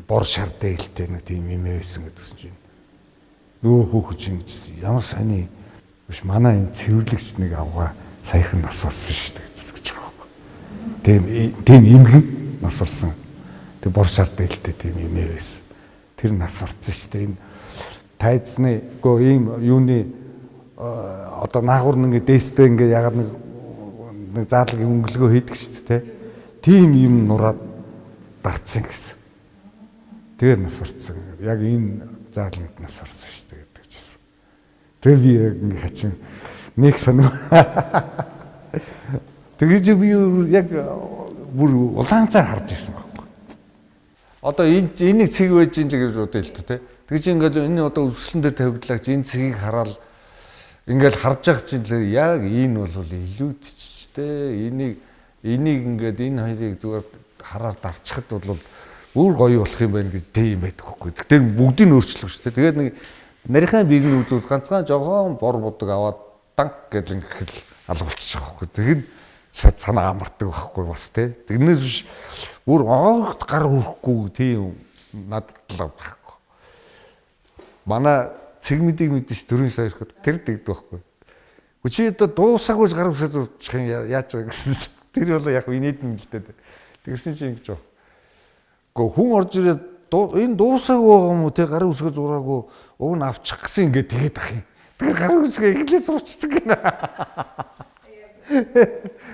бор шар дээлтэй нэг тийм имэйл байсан гэдгсэн чинь. Нөгөө хүүхэн чинь гэжсэн. Ямар сони биш манай энэ цэвэрлэгч нэг авгаа саяхан нас болсон шүү дээ гэж байгаа байхгүй. Тийм тийм имгэн нас болсон. Тэг бор шар дээлтэй тийм имэйл байсан. Тэр нас орсон шүү дээ. Энэ тайзны гоо ийм юуны одоо наагур нэг ДСП ингээ ягаад нэг нэг заалагын өнгөлгөө хийдэг шүү дээ. Тийм юм нураад дарцсан гэсэн. Тэгээ нас орсон. Яг энэ зааланд нас орсон шүү дээ гэдэг чийсэн. Тэр би яг ингээ хачин нэг санав. Тэгэж би яг бүр улаан цай харж ирсэн байхгүй. Одоо энэ энийг цэг байж ин л гэж бодъё л тэ. Тэгэж ингээд энэ одоо өсөлтөн дээр тавигдлаа гэж энэ цэгийг хараад ингээл харж явах чинь л яг энэ бол илүүдчтэй. Энийг ингээд энэ хоёрыг зүгээр хараар дарчхад бол өөр гоё болох юм байна гэж тийм байдаг байхгүй. Тэгэхээр бүгдийг нь өөрчлөх шүү дээ. Тэгээд нэг нарийнхаа бийг нь үзвэл ганцхан жогоон бор будаг аваад данк гэж ингэхэл алга болчих байхгүй. Тэгэхээр санаа амардаг байхгүй бас тий. Тэрнээс биш бүр огт гар хүрэхгүй тийм надад л байхгүй. Манай цэг мэдийг мэдэн ш төрийн сая ирэхэд тэр дэгдэг байхгүй. Үгүй чи одоо дуусаагүй гар үсээ зурчих юм яаж байгаа гэсэн чи. Тэр бол яг инээд юм л дээ. Тэгсэн чи ингэж байна. Гэхдээ хүн орж ирээд энэ дуусаагүй байгаа юм уу те гар үсгээ зураагүй уг нь авчих гэсэн ингээд тэгээд ах юм. Тэгэхээр гар үсгээ эхлээ зурчихсан гинэ.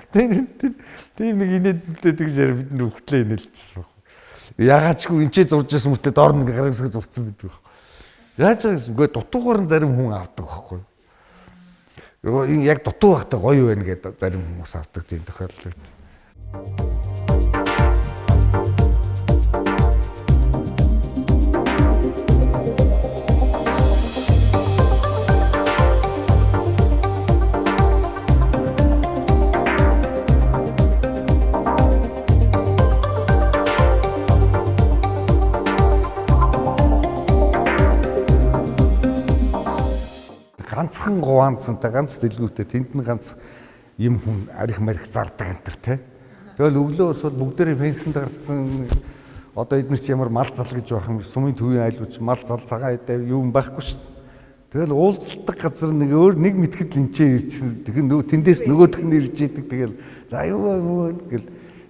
Тэр тийм нэг инээдтэй тэгж яриа бид нар хөхтлээ инээлчихсэн баг. Ягаачгүй энэ ч зурж исэн мөртөө доор нь гар үсгээ зурцсан бид байх. Яаж байгаа юм? Гэхдээ дутуугаар нь зарим хүн авдаг байхгүй. Энэ яг дутуу байхдаа гоё байна гэдэг зарим хүмүүс авдаг тийм тохиолдол байдаг. Ганцхан гуваанцантай ганц дэлгүүтэй тэнд нь ганц юм хүн арих марих зардаг энэ төр те. Тэгэл өглөө босоод бүгдээрээ пенсэнд гарцсан одоо эдгээр чи ямар мал зал гэж байх юм сумын төвийн айлууч мал зал цагаан эдээ юм байхгүй шүү дээ. Тэгэл уулзалдаг газар нэг өөр нэг мэтгэд л энчээ ирчихсэн. Тэгэн нөө тэндээс нөгөөх нь ирж идэг. Тэгэл за юу гэл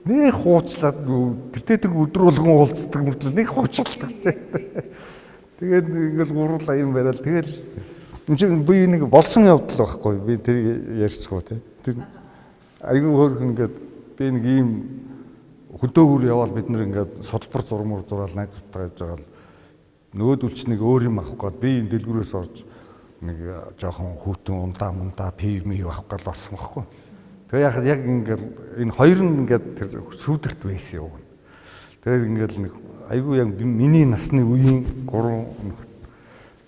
нэг хуучлаад тэртээ тэр өдөр болгон уулздаг мөртлөө нэг хуучлалдаг те. Тэгээд ингээл гурлаа юм барайл тэгэл энэ чинь би нэг болсон явдал байхгүй би тэр ярьчихгүй те. Тэр айгүй хөөрхөн ингээд би нэг ийм хөдөөгөр яваал бид нэр ингээд судалбар зурмуур зураал найзуудтайгаа явж байгаа л нөгөөдөл чи нэг өөр юм авах гээд би энэ дэлгүүрээс орж нэг жоохон хүүтэн ундаа мундаа пив мив авах гээд болсон байхгүй. Тэгээ яхад яг ингээд энэ хоёр нь ингээд тэр сүүдэрт байсан юм. Тэгээд ингээд нэг айгүй яг миний насны үеийн гурван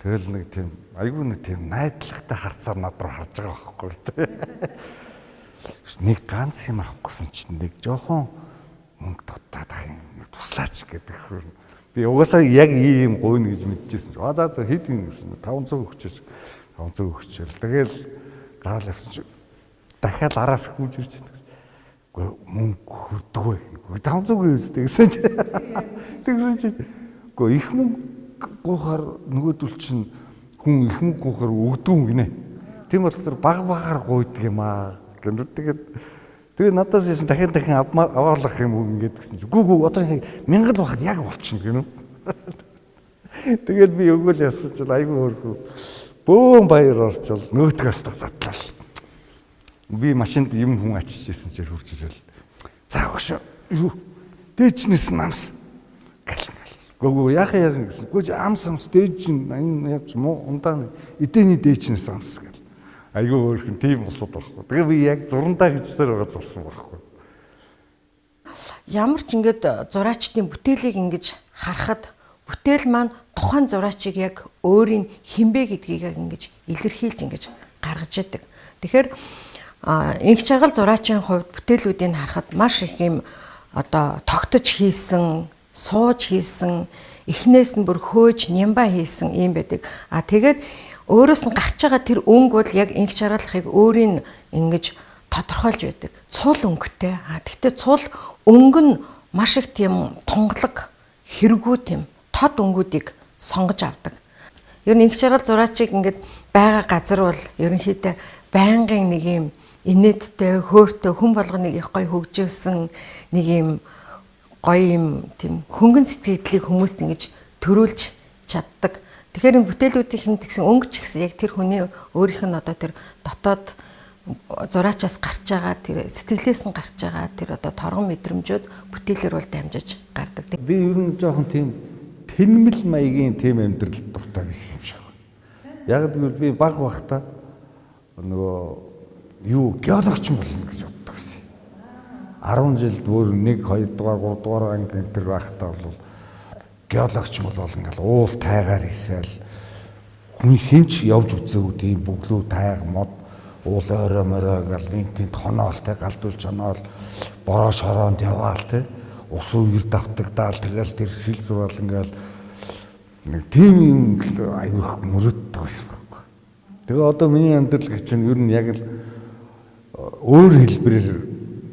тэгэл нэг тийм айгүй нэг тийм найдлагатай харцаар над руу харж байгаа байхгүй тий. Нэг ганц юм авахгүйсэн чинь нэг жоохон мөнгө дутаад ах юм туслаач гэдэг. Би угаасаа яг ийм гуйна гэж мэдчихсэн чинь за за хэд гин гэсэн 500 өгчөөч 500 өгчөөл. Тэгэл гараал явсан чинь дахиад араас хүүж ирж байна. Үгүй мөнгө хүрдэггүй. 500 үстэй гэсэн чинь. Тэгсэн чинь үгүй их мөнгө гуйхаар нөгөөдөл чинь хүн их мөнгө гуйхаар өгдөг юм гинэ. Тийм болохоор баг багаар гуйдаг юм аа гэнэ. Тэгээд надаас яасан дахин аваалах юм уу ингээд гэсэн чи. Гүү одоо нэг 1000 байхад яг болчихно гэнэ. Тэгээд би өгөөл яасан чинь айгүй хөрхөө. Бөөн баяр орчвол нөөтгөөс та задлал. Би машинд юм хүн ачиж исэн чинь хурж ирэл. За өгшөө. Юу? Дээжнээс намс. Гал. Гөө яхаа гэсэн. Гөө амс дээж нь энэ яаж муу ундаа эдэний дээжнээс амс гэл. Айгүй өөрхөн тийм болоод байхгүй. Тэгээ би яг зурандаа гэжсээр байгаа зурсан байхгүй. Ямар ч ингээд зураачдын бүтээлийг ингэж харахад бүтээл маань тухайн зураачийг яг өөрийн хинбэ гэдгийг яг ингэж илэрхийлж ингэж гаргаж яадаг. Тэгэхээр инх чаргал зураачийн хувьд бүтээлүүдийг харахад маш их юм одоо тогтож хийсэн, сууж хийсэн, эхнээс нь бүр хөөж нямба хийсэн юм байдаг. А тэгээд өөрөөс нь гарч байгаа тэр өнгө бол яг инх чаргалахыг өөрийн ингэж тодорхойлж байдаг. Цул өнгөтэй. А тэгтээ цул өнгө нь маш их тийм тунгалаг, хэрэгүү тийм тод өнгүүдийг сонгож авдаг. Ер нь инх чаргал зураачийг ингээд байгаа газар бол ерөнхийдөө байнгын нэг юм инээдтэй, хөөртэй, хүн болгоныг их гоё хөгжүүлсэн нэг юм гоё юм тийм хөнгөн сэтгэлдлийг хүмүүст ингэж төрүүлж чаддаг. Тэгэхээр энэ бүтээлүүдийнх нь тэгсэн өнгө ч гэсэн яг тэр хүний өөрийнх нь одоо тэр дотоод зураачаас гарч байгаа тэр сэтгэлээс нь гарч байгаа тэр одоо торгон мэдрэмжүүд бүтээлэр бол дамжиж гардаг. Би ер нь жоохон тийм тэнмэл маягийн тийм амьдрал дуртай байсан юм шиг байна. Яг гэвэл би баг байхдаа нөгөө юу геологч болно гэж боддог байсан. 10 жилд бүр 1 2 дугаар 3 дугаар анги энэ төр байхдаа бол геологч болвол ингээл уул тайгаар хийсэл хүн хинч явж үзээгүй тийм бөглөө тайг мод уул орой морой ингээл нэг тийм тоноол те галдуулж хоноол бороо шороонд яваал те ус үер давтагдаал тэгэл тэр сэл зураал ингээл нэг тийм юм айгүйх мөрөддөг байсан байхгүй. Тэгээ одоо миний амьдрал гэж чинь ер нь яг л өөр хэлбэрээр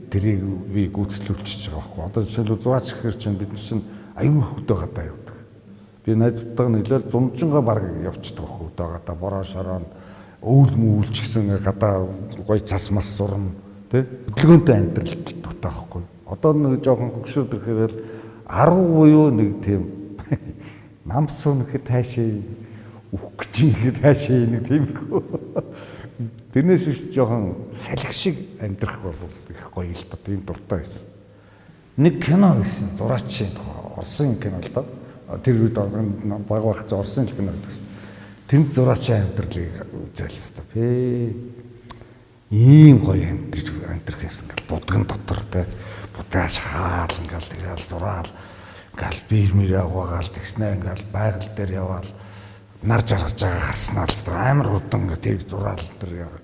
тэрийг би гүйцэтгүүлчихэж байгаа байхгүй. Одоо жишээлбэл зураач гэхэр чинь бид нар чинь айгүй хөдөө гадаа явдаг. Би найзуудтайгаа нэлээд зунжингаа баг явчихдаг байхгүй хөдөө гадаа бороо шороонд өвөл мөвөл ч гэсэн гадаа гой цас мас зурна тий. Хөдөлгөөнтэй амьдрал дуртай байхгүй. Одоо нэг жоохон хөгшөөд ирэхээр л 10 буюу нэг тийм намс үнэхэд таашаа үхэх гэж ингээд таашаа нэг тиймэрхүү. Тэрнээс биш жоохон салхи шиг амьдрах бол их гоё л доо тийм дуртай байсан. Нэг кино байсан зураачийн тухай Оросын кино л доо. Тэр үед баг байх чи Оросын кино гэсэн. Тэнд зураачийн амьдралыг үзээл хэвээр. Пээ. Ийм гоё амьдрах юмсан ингээл будган дотор те будгаа шахаал ингээл тэгэл зураал ингээл биер мэр яваагаал тэгснэ ингээл байгаль дээр яваал нар жаргаж байгаа харснаа л хэвээр амар хурдан ингээд тэрийг зураал тэр яваа.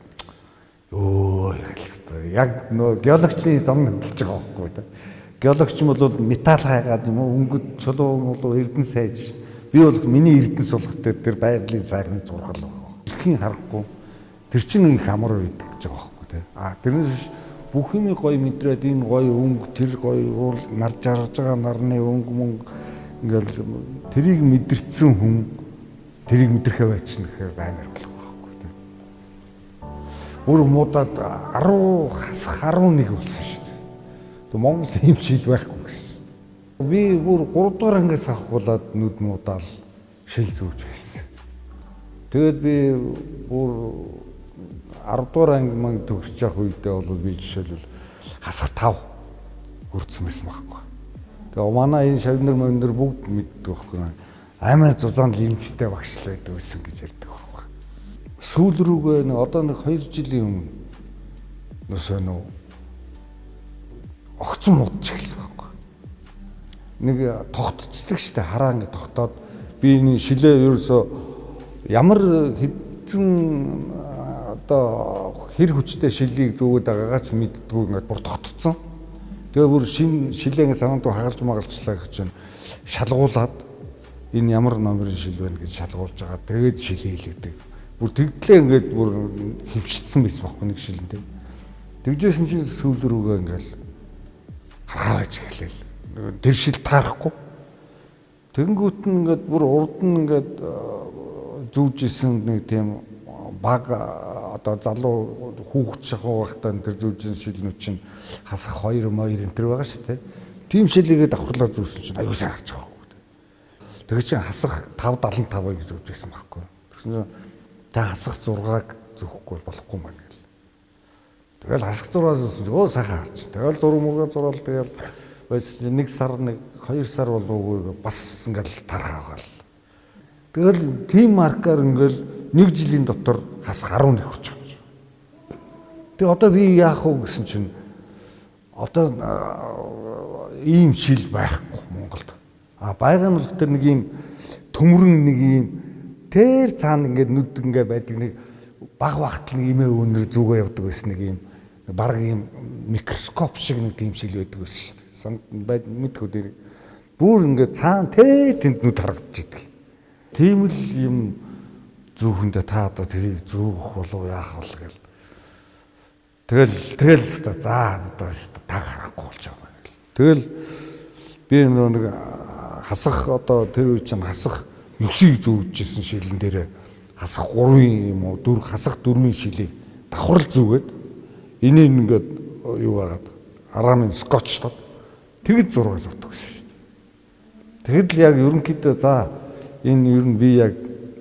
Өө хэлсэн. Яг нөө геологчны зам хөдөлж байгаа байхгүй те. Геологч юм бол металл хайгаад юм уу өнгөд чулуу мулуу эрдэнэ сайж шин. Би бол миний эрдэнэ сулгах дээр тэр байгалийн сайхны зургал байгаа. Дэлхийн харахгүй тэр чинь их амар байдаг гэж байгаа байхгүй те. А тэрнээс биш бүх юмыг гоё мэдрээд энэ гоё өнгө тэр гоё уул нар жаргаж байгаа нарны өнгө мөнгө ингээл тэрийг мэдэрсэн хүн тэрийг мэдрэхээ байчихна гэхээр амар болох байхгүй те. Бүр муудаад 10 хасах 11 болсон шүү дээ. Тэг Монгол ийм шил байхгүй гэсэн шүү дээ. Би бүр 3 дугаар ангиас авахгуулаад нүд муудаал шил зүүж хэлсэн. Тэгээд би бүр 10 дугаар анги маань төгсөж явах үедээ бол би жишээлбэл хасах 5 хүрсэн байсан байхгүй. Тэгээ манай энэ шавнар мөндөр бүгд мэддэг байхгүй. Амар зузаан линзтэй багш л байдаг байсан гэж ярьдаг байхгүй. Сүүл рүүгээ нэг одоо нэг 2 жилийн өмнө нөөсөө нөө огцон муудчих эхэлсэн байхгүй. Нэг тогтцдаг штэ хараа ингэ тогтоод би энэ шилээ ерөөсөө ямар хэдэн одоо хэр хүчтэй шилийг зүүгээд байгаагаа ч мэддэггүй ингээд бүр тогтцсон. Тэгээ бүр шин шилээ ингээд санаанд хагалж магалчлаа гэж чинь шалгуулад энэ ямар номерын шил байна гэж шалгуулж байгаа. Тэгээд шилээ хийлэгдэг. Бүр тэгдлээ ингээд бүр хөвшсөн байсан байхгүй нэг шилэнтэй. Тэгжсэн чинь сүүл рүүгээ ингээд харгаа байж эхлэв. Тэр шил таарахгүй. Тэгэнгүүт нь ингээд бүр урд нь ингээд зүүж исэн нэг тийм баг Одоо залуу хүүхэд шахуу байхдаа тэр зүүжин шилнүүд чинь хасах 2 моёр энэ төр байгаа шүү дээ. Тийм шилийгээ давхарлаа зүүсэн чинь аюу сайн харж байгаа хөө. Тэгээ чинь хасах 575-ыг зүүж байсан байхгүй. Тэгсэн чинь та хасах 6-аг зүүхгүй болохгүй маань гэл. Тэгэл хасах 6 зүүсэн чинь өө сайхан харж. Тэгэл зураг мурга зураал тэгэл байсан чинь 1 сар 1 2 сар болов бас ингээл тархаа гал. Тэгэл тийм маркаар ингээл нэг жилийн дотор хасах 11 хүрч байгаа юм. Тэгээ одоо би яах вэ гэсэн чинь одоо ийм шил байхгүй Монголд. А байгаа нь болох тэр нэг ийм төмөрөн нэг ийм тэр цаана ингээд нүд ингээд байдаг нэг баг багтал нэг имээ өнөр зүгөө явдаг байсан нэг ийм баг ийм микроскоп шиг нэг тийм шил байдаг байсан шүү дээ. Санд байд мэдхүү дээр бүр ингээд цаана тэр тэнд нүд харагдаж идэг. Тийм л юм зүүхэндээ та одоо тэрийг зүүх болов яах бол гэл. Тэгэл өстой за одоо та харахгүй болж байгаа юм гэл. Тэгэл би нэг хасах одоо тэр үе чинь хасах 9-ийг зүүжсэн шилэн дээрээ хасах 3-ын юм уу 4 хасах 4-ийн шилийг давхарл зүүгээд энийг ингээд юу хагаад арамын скотчлоод тэгэд зураг зурдаг гэсэн шүү дээ. Тэгэд л яг ерөнхийдөө за энэ ер нь би яг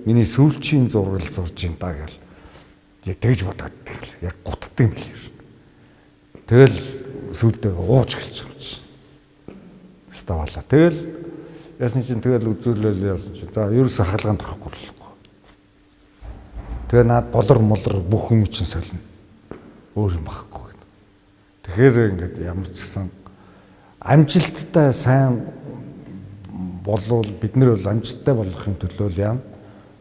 миний сүүлчийн зураг л зурж ин да гэл яг тэгж бодоод тэгэл яг гутдаг юм бэл. Тэгэл сүүлдээ ууж эхэлж байгаа юм чинь. Ставаалаа. Тэгэл яасан чинь тэгэл үзүүлээл яасан чинь за ерөөсөө хагалгаанд орохгүй болохгүй. Тэгээ наад болор молор бүх юм чинь солино. Өөр юм байхгүй гэдэг. Тэгэхээр ингээд ямар ч гэсэн амжилттай сайн болвол бид нар бол амжилттай болохын төлөө л яам.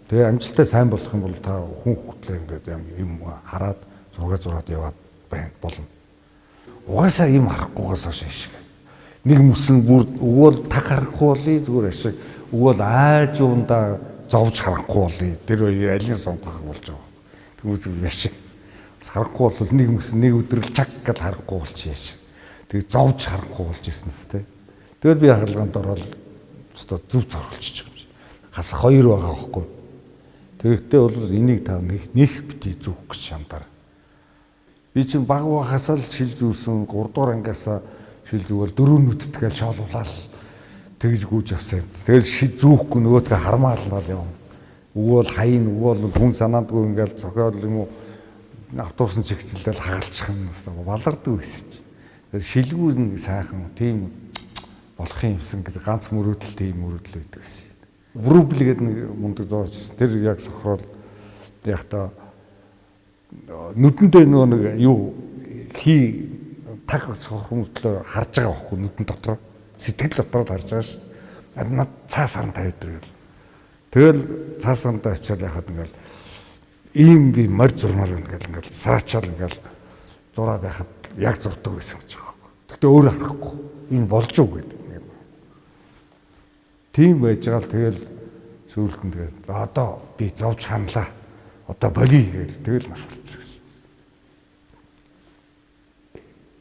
Тэгээ амжилттай сайн болох юм бол та хүн хөтлөө ингээд юм хараад зураг зураад яваад байна болно. Угаасаа юм харахгүйгээс хойш шиг. Нэг мөсөн бүр өгөөл таг харахгүй болъё зүгээр ашиг. Өгөөл ааж ундаа зовж харахгүй болъё. Тэр хоёр алийг сонгох болж байгаа. Тэгмээс ашиг. Бас харахгүй бол нэг мөсөн нэг өдөр л чаг гэл харахгүй болчих шээ. Тэгээ зовж харахгүй болж ирсэн тест. Тэгэл би хагалгаанд ороод өстой зөв зориулчих юм шиг. Хасах хоёр байгаа байхгүй. Тэгэхдээ бол энийг та нэг бити зүүх гэж шамдаар. Би чинь баг багасаа л шил зүүсэн 3 дугаар ангиасаа шил зүүгээл 4 нүдтгэл шоолуулаад тэгж гүйж явсан юм. Тэгэл шил зүүхгүй нөгөөдгөө хармаалнаад явна. Өгөөл хаян өгөөл хүн санаандгүй ингээл цохиол юм уу автобусын чигцэлдэл хагалчих юм байна. Балардаг байсан юм чи. Тэгэл шилгүү нэг сайхан тийм болох юмсан гэж ганц мөрөөдөл тийм мөрөөдөл байдаг гэсэн. Врубл гэдэг нэг мундаг зураач байсан. Тэр яг сохрол яг та нүдэндээ нөгөө нэг юу хий таг сохромтлоо харж байгаа байхгүй нүдэн дотор сэтгэл дотор харж байгаа шүү дээ. Над цаас харан 50 өдөр гэл. Тэгэл цаас харантаа очиад яхад ингээл ийм би морь зурмаар байна гэл ингээл сараачаал ингээл зураад яхад яг зурдаг байсан гэж байгаа байхгүй. Гэхдээ өөр харахгүй. Энэ болж уу гэдэг. Тийм байж байгаа л тэгэл сүүлд нь тэгээд одоо би зовж ханлаа. Одоо болиё гээл тэгэл нас гарцсан гэсэн.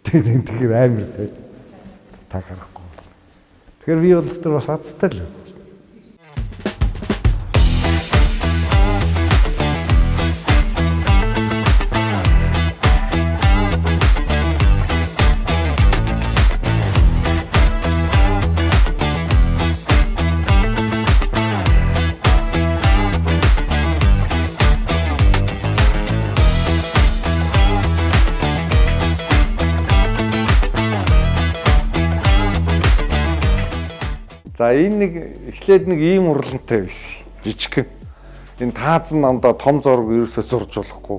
Тэгээд тэгэхээр амар тэгэл та харахгүй. Тэгэхээр би бол тэр бас азтай л. За энэ нэг эхлээд нэг ийм урлантай байсан. Жижигхэн. Энэ таазан намдаа том зураг ерөөсөө зурж болохгүй.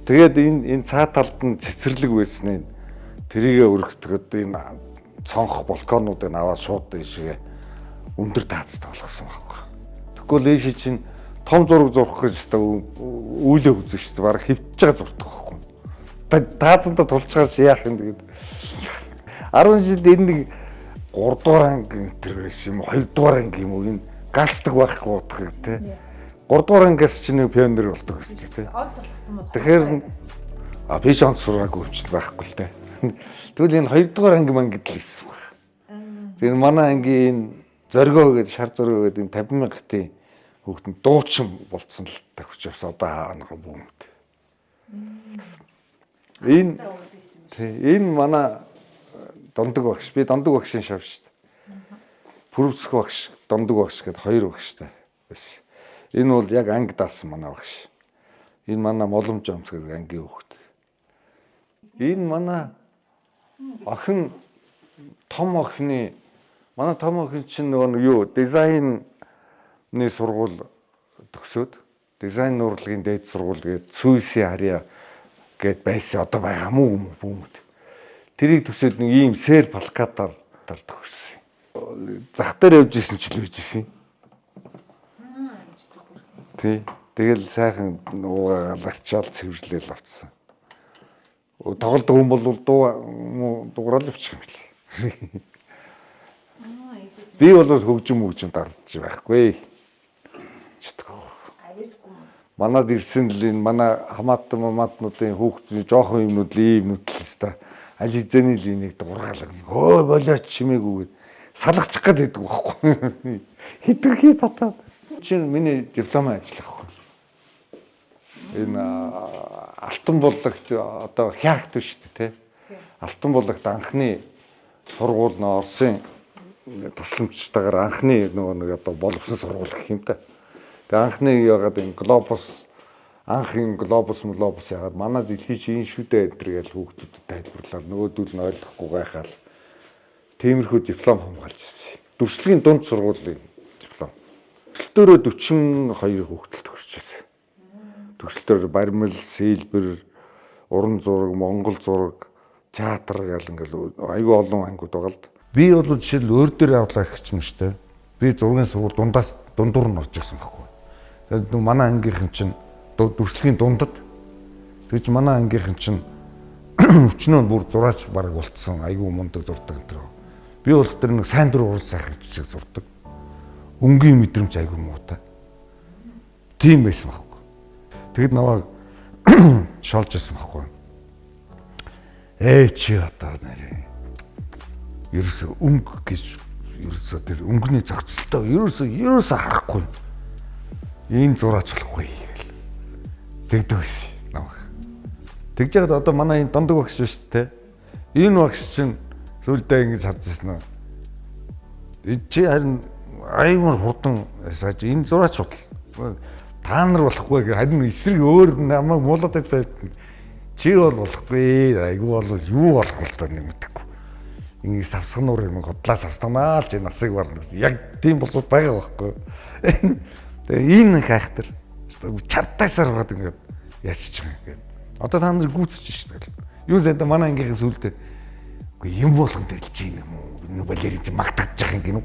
Тэгээд энэ цаа талд нь цэцэрлэг байсан нь тэрийгэ өргөтгöd энэ цонх балконуудыг аваад шууд ийшээ өндөр таазтай болгосон байхгүй. Тэгвэл ийшээ чинь том зураг зурх гэж та үүлээ үзэн шүү дээ. Бараг хөвтөж байгаа зурдаг байхгүй. Таазандаа тулчгаас яах юм тэгээд 10 жилд энэ нэг 3 дугаар анги энэ төр байсан юм 2 дугаар анги юм уу энэ галстаг байхгүй утгыг те 3 дугаар ангиас чинь нэг пионер болдог гэсэн те. Тэгэхээр а би ч онц сураагүй юм чинь байхгүй л те. Тэгвэл энэ 2 дугаар анги мангид л ирсэн баг. Тэр манай ангийн энэ зоргоо гэдэг шар зоргоо гэдэг энэ 50 мянгатын хүүхэд нь дуучин болцсон л тахиж явсан одоо нэг бүүмт. Энэ тий, энэ манай дондог багш. Би дондог багшийн шав шүү дээ. Пүрвсэх багш, дондог багш гэд хоёр багштай байсан. Энэ бол яг анги даасан манай багш. Энэ манай Моломж амс гэдэг ангийн хүүхэд. Энэ манай охин, том охины, манай том охин чинь нөгөө нэг юу дизайны сургууль төгсөөд дизайн урлагийн дээд сургууль гээд Сүйсийн харьяа гээд байсан, одоо байгаа мүү бүүмэд. Тэрийг төгсөөд нэг ийм сэр плакатаар төгссөн. Зах дээр явж исэн ч л байж исэн. Тий. Тэгэл сайхан уугаагаал арчаал цэвэрлээл авцсан. Тоглодог хүн бол дуу дуграал явчих юм бэл. Би бол хөгжим дарж байхгүй. Чадахгүй. Манад ирсэн л энэ манай хамаатан мамаатнуудын хүүхдийн жоохон юмнууд л ийм юмнууд л өста. Аль хэзээний л энийг дуургаалаа. Хөө болооч чимээгүйгээд салгачих гээд байдаг байхгүй. Хитрхи татаад. Чинь миний диплом ажил ахгүй. Энэ Алтан буллагт одоо хяагт биш үү те. Алтан буллагт анхны сургууль нөө Оросын тусламжтайгаар анхны нөгөө нэг одоо боловсон сургууль гэх юм та. Тэгээ анхны яагаад энэ глобус анх энэ глобус глобус яагаад манай дэлхий чи энэ шүү дээ энэ төр гэж хүүхдүүдэд тайлбарлаад нөгөөдөл нь ойлгохгүй гайхаал тиймэрхүү диплом хамгаалж ирсэн. Дүрслэгийн дунд сургуулийн диплом. Төсөлтөөрөө 42 хүүхдэл төгсөж байсан. Төгсөлтөөр баримл, сэлбэр, уран зураг, монгол зураг, театр гэл ингээл айгүй олон ангиуд байгаа л да. Би бол жишээл өөр дээр авлаа гэх чинь шүү дээ. Би зургийн сургууль дундаас дундуур нь орж ирсэн байхгүй. Тэгээд манай ангийнхан чинь дүрслэгийн дундад тэгж манай ангийнхан чинь өчнөө бүр зураач бараг болцсон, айгүй мундаг зурдаг энэ төр. Би бол тэр нэг сайн дур урал сайхан чиг зурдаг. Өнгийн мэдрэмж айгүй муутай. Тийм байсан байхгүй. Тэгэд намайг шолж ирсэн байхгүй. Ээ чи одоо нэрээ ерөөсөө өнгө гэж ерөөсөө тэр өнгөний зохицолтой ерөөсөө харахгүй. Энэ зураач болохгүй гэл. Тэгдэг байсан намайг. Тэгж яагаад одоо манай энэ дондог багш шүү дээ. Энэ багш чинь сүүлдээ ингэж харж ирсэн үү? Чи харин аймар хурдан саж энэ зураач бодол. Та нар болохгүй гэх харин эсрэг өөр намайг муулаад байсан. Чи бол болохгүй. Айгүй бол юу болох вэ та нэг мэдэхгүй. Ингээ савсгануур юм годлаа савстанаа л чи насыг барна гэсэн. Яг тийм болсууд байгаа байхгүй. Тэгээ энэ хайхтар чартайсаар байгаад ингээд яачих юм ингээд. Одоо та нар гүйцэж шээ тэгэл. Юу зэндэ манай ангийнхын сүлдээ үгүй юм болгон дэлж юм уу? Энэ балерин чи магтагдчих юм гинүү.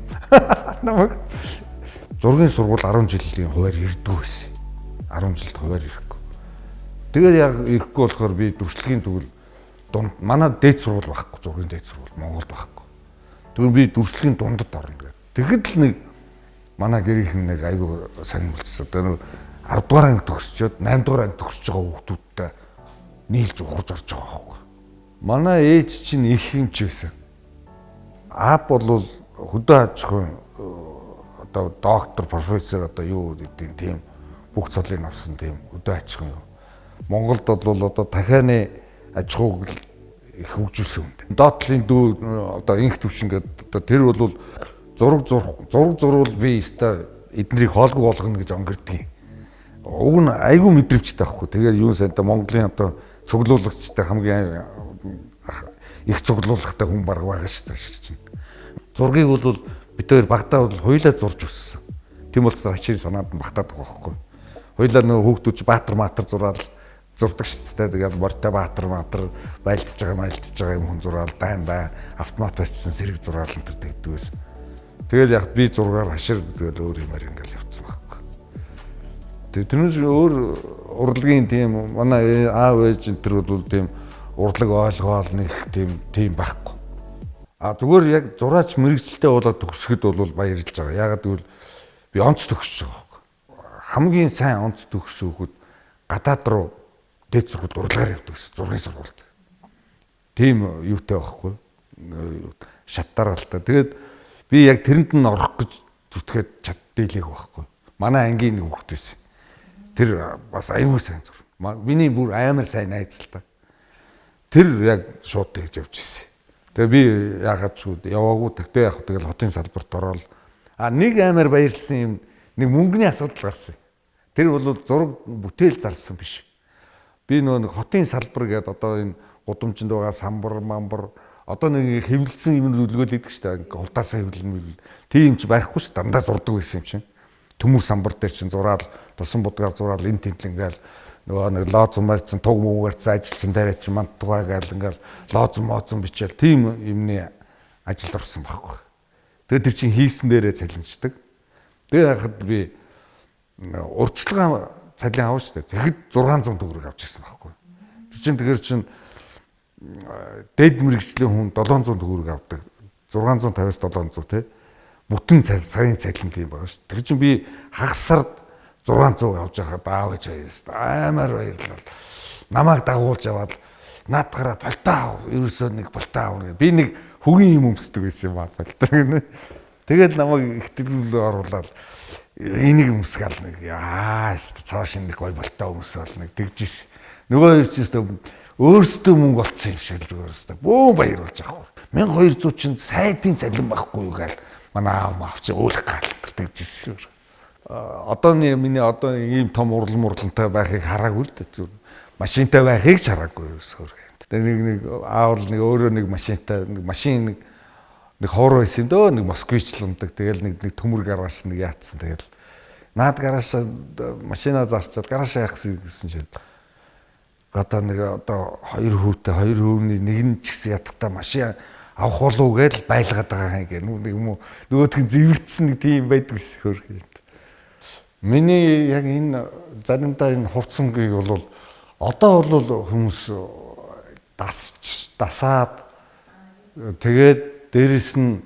Намайг зургийн сургууль 10 жилийн хуваар ирдүү байсан. 10 жилд хуваар ирэхгүй. Тэгээд яг ирэхгүй болохоор би дүрслэгийн төгөл дунд манай дээд сургууль байхгүй, зургийн дээд сургууль Монголд байхгүй. Тэгвэл би дүрслэгийн дундад орно гэдэг. Тэгэхэд л нэг манай гэрийнхэн нэг айгүй сонир болчихсон. Одоо нэг 10 дугаар анги төгсчөөд 8 дугаар анги төгсөж байгаа хүүхдүүдтэй нийлж ухарж орж байгаа байхгүй. Манай ээж чинь их юмч байсан. Аав бол хөдөө аж ахуйн одоо доктор, профессор одоо юу гэдэг тийм бүх цолыг авсан тийм хөдөө аж ахуйн. Монголд бол одоо дахианы аж ахуйг их хөгжүүлсэн юм. Доотлын дүү одоо инх төвшин гэдэг одоо тэр бол зураг зурвал би өстой эднэрийг хоолгүй болгоно гэж онгирдгийг. Уг нь айгүй мэдрэмжтэй байхгүй. Тэгээд юун сайнтай Монголын одоо цуглуулагчтай хамгийн их цуглуулгатай хүн баг байгаа шүү дээ чинь. Зургийг бол бид хоёр багтаа бол хоёулаа зурж өссөн. Тийм болохоор хачийн санаанд нь багтаад байгаа байхгүй. Хоёулаа нөгөө хүүхдүүд чи баатар маатар зураал зурдаг шүү дээ. Тэгээд морьтой баатар маатар байлдаж байгаа юм хүн зураал дайн бай автомат барьсан сэрэг зураал энэ төр тэгдэг байсан. Тэгэл яг би зургаар хашир тэгэл өөр юмар ингээл явцсан байхгүй. Тэрнээс өөр урлагийн тийм манай аав ээж энэ төр бол тийм урлаг ойлгоол нэг тийм байхгүй. А зүгээр яг зураач мэрэгчлээ болоод төгсөхөд бол баярлж байгаа. Яагаад гэвэл би онц төгсөж байгаа байхгүй. Хамгийн сайн онц төгссөн хүүхэд гадаад руу дээд сургуульд урлагаар явдаг гэсэн зургийн сургуульд. Тийм юутай байхгүй. Шаттааралтай. Тэгээд би яг тэрэнд нь орох гэж зүтгээд чаддийлээг байхгүй. Манай ангийн нэг хүүхэд байсан. Тэр бас аюул сайн зур. Миний бүр амар сайн найз л та. Тэр яг шууд тэгж явж ирсэн. Тэгээ би яагаад ч яваагүй. Тэгтээ яг тэгэл хотын салбарт ороод нэг амар баярлсан юм нэг мөнгөний асуудал гарсан. Тэр бол зураг бүтээл зарсан биш. Би нөгөө нэг хотын салбар гэдэг одоо энэ гудамжинд байгаа самбар мамбар одоо нэг хэвлэлсэн юм үлгөөл идэг шүү дээ. Хулдаасаа хэвлэл тийм ч байхгүй шүү. Дандаа зурдаг байсан юм чинь. Төмөр самбар дээр чинь зураал, тусан будгаар зураал энэ тэнтэл ингээл нөгөө нэг лоозон марцсан, туг муугарцсан ажилласан дараа чинь мантугай гээл ингээл лоозон моозон бичээл тийм юмны ажилд орсон байхгүй. Тэгээд тэр чинь хийсэн дээрээ цалинждаг. Тэгээд яхад би урьдчилгаа цалин авна шүү дээ. Тэгэхэд 600 төгрөг авч ирсэн байхгүй. Тэр чинь тэгэхээр чинь дээд мэрэгжлийн хүн 700 төгрөг авдаг. 650-аас 700 тий. Бүтэн сарын цалин тийм байгаа шүү. Тэр чинь би хагас сард 600 авч байхад аав ээж амар баярлал. Намайг дагуулж яваад наадгараа пальто ав. Ерөөсөө нэг пальто ав. Би нэг хөгийн юм өмсдөг байсан юм аа пальто гэнэ. Тэгээд намайг ихтгэлөө оруулаад энийг өмсгал нэг яа цааш нэг гой пальто өмсөөл нэг тэгжээс. Нөгөө хоёр чинь өөрсдөө мөнгө олцсон юм шиг л зүгээр өстой. Бөө баяр болж байгаа. 1200 чинь сайдын цалин байхгүй юу гээл манай аав маав чи өөлөх гал тэгжээс. Одоо миний одоо ийм том урлан мурлантай байхыг хараагүй л дээ. Зүгээр машинтай байхыг ч хараагүй өсгөр. Тэгээ нэг аав л нэг өөрөө нэг машинтай нэг машин нэг хоор байсан юм дөө нэг Москвич л ундаг. Тэгэл нэг төмөр гараж нэг яатсан. Тэгэл наад гараж машина зарчаад гараж яахсан гэсэн чинь одоо нэг одоо хоёр хүүтэй хоёр хүүний нэг нь ч гэсэн ятгахтаа машин авах болов гэж байлгаад байгаа юм гэх нэг юм уу нөгөөх нь зэвэрдсэн нэг тийм байдаг гэсэн хөрх юм. Миний яг энэ заримдаа энэ хурц өнгийг бол одоо бол хүмүүс дасаад тэгээд дээрэс нь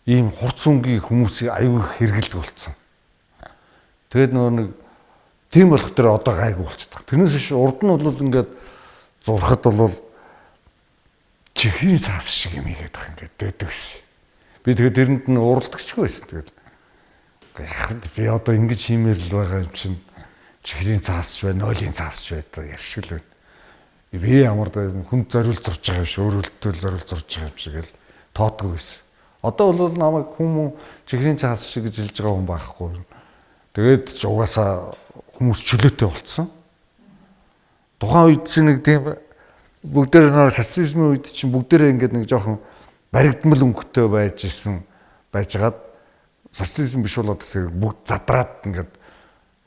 ийм хурц өнгийг хүмүүсийг аюул хэрэгэлдэг болсон. Тэгээд нөгөө нэг тийм болох тэр одоо гайгүй болчихдог. Тэрнээс биш урд нь бол ингээд зурхад бол чихрийн цаас шиг юм хийгээд байгаа ингээд дээдэг шээ. Би тэгээд тэрэнд нь уралдагчгүй байсан. Тэгээд яг би одоо ингэж хиймээр л байгаа юм чинь чихрийн цаас ч бай, нойлын цаас ч байдаг яршиг л байна. Би ямар хүн зориул зурж байгаа юм шиг өөрөлдөл зориул зурж байгаа юм шиг л тоодгүй байсан. Одоо бол намайг хүмүүс чихрийн цаас шиг гэж хэлж байгаа хүн байхгүй. Тэгээд ч угаасаа хүмүүс чөлөөтэй болцсон. Тухайн үед чинь нэг тийм бүгдээр нөр социализмын үед чинь бүгдээрээ ингээд нэг жоохон баригдмал өнгөтэй байж исэн байжгаад социализм биш болоод тэгэхээр бүгд задраад ингээд